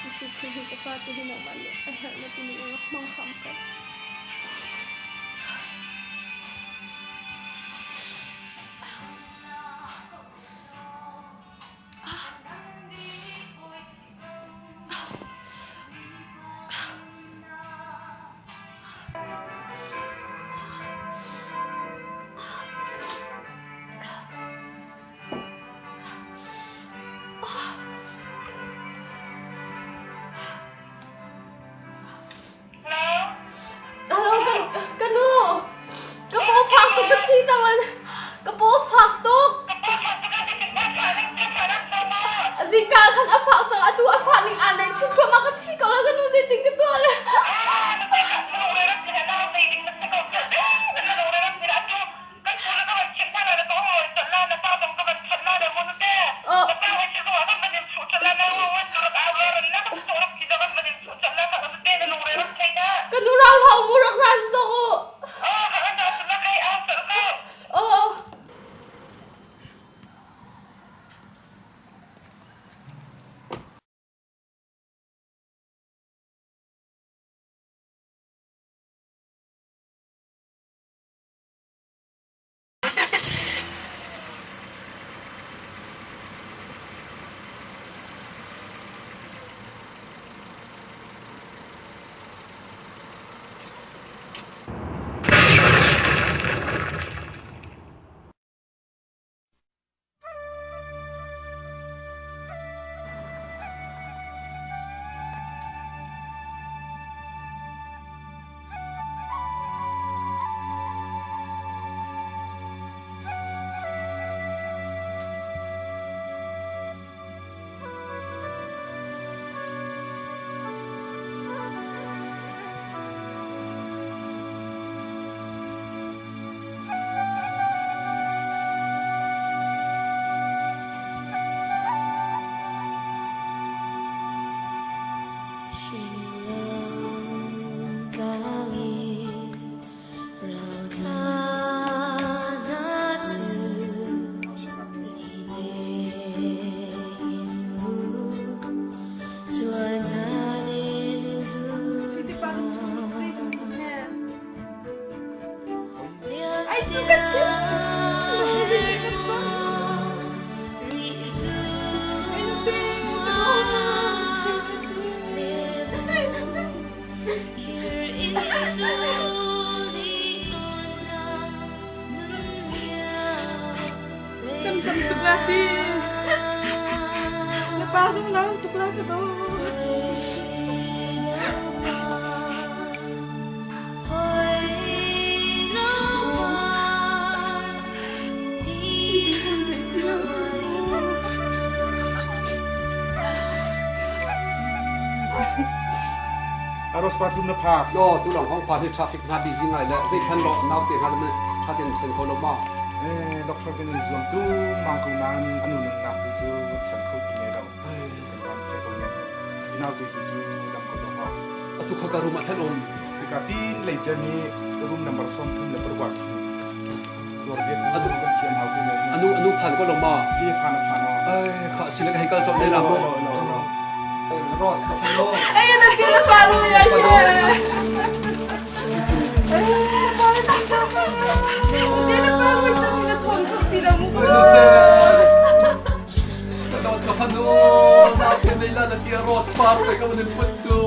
Jesuh Khrih hi ka fate hi nangmah nih a herh na timi in rak hmang hram ko. Halo, ka nu. Ka paw fak tuk ka thi cang. Ka paw fak tuk. Zingka khan a fak cang atu a fah ning aan nei chin thluahmah ka thi ko la ka nu zeitin ka tuah le. Ka nu rau hlah mu rak ra zawk u. Oh. Kan tam tuk la ti. Na pa zong lau tuk la ka do. Aros pa tum na phak. No, tu long hong pa hi traffic na busy ngai le zei thlan lo nau te hna le tha ten then ko lo ma. Eh, doctor kan in zuam tu mang ko nan anu ning nak tu cu chan kho ti ne lo. Kan van sia ko ne. Inau te tu cu dam ko lo ha. Atu kha ka room ah thlan um. Tika pin lei cem hi room number 31 khi. Tuar ziat anu kan thiam hau tu ne. Anu anu phan ko lo ma. Si phan phan o. Eh, kha si le ka hei kal chok ne la mo. Ros ka phan lo. Ay, na ti na pa lo ya ye. Ti na pa lo ya na chon kho ti lo mu ko. Dawt ka fanu, na ke nei la na ti Ros par pe ka manin put chu.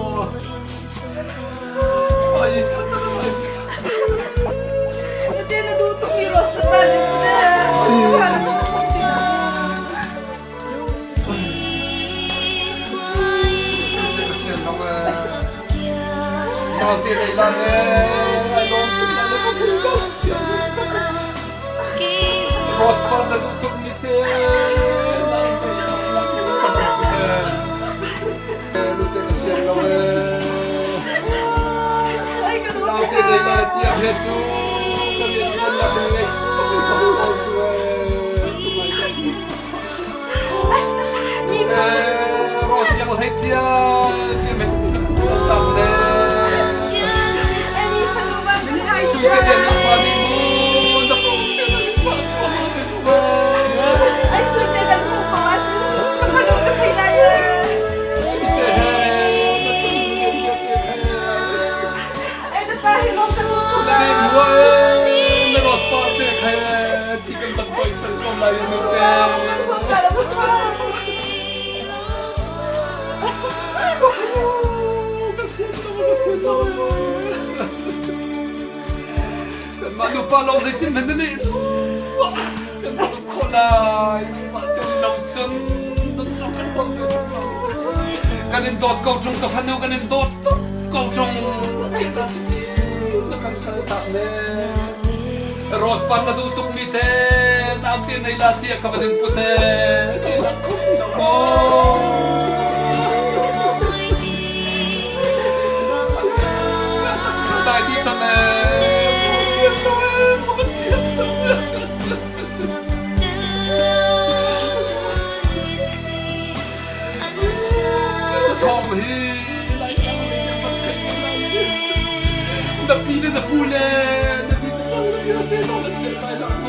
Ai. Naute nei la he ai lawm tuk la le ka hmu ko. Rose par na duh tuk mi te. Nute ka siang lo ee. Naute nei la tiang he cu ka rian tuan nak in ngei tuk in ka hmu ko cu ee. Cu ngai ka si. Rose yang hlei cia sia me chu ka tam le. Sui te den na fa ni mu na pu te na ta chu ma te mu. Ai sui te dan mu pa ma chu ka phanu ka thei lai. Sui te he na tu ni te he. Ai na pa hi lo ka chu. Na ne mu na Rose pa te khe ti kan tak koi sal ko lai nu te. Kanmah nupa lawng zeitin hmanh nan i ruah kan duh khawh lai. Nangmah tel lo cun nun kan huam ve tuk lo. Kan in dawt ko ṭung ka fanu kan in dawt tuk ko ṭung. Na kan kal tak ne. Rose par na duh tuk mi te naam te nei la tiah ka van in put e. Nei la kho ti lo maw? Dai di cang e. Sian lo e, sian lo. Thawng hi lai tlang lei na van theih lai. Na pi le na pu le na ni na chang na vialte lo na cel lai lo.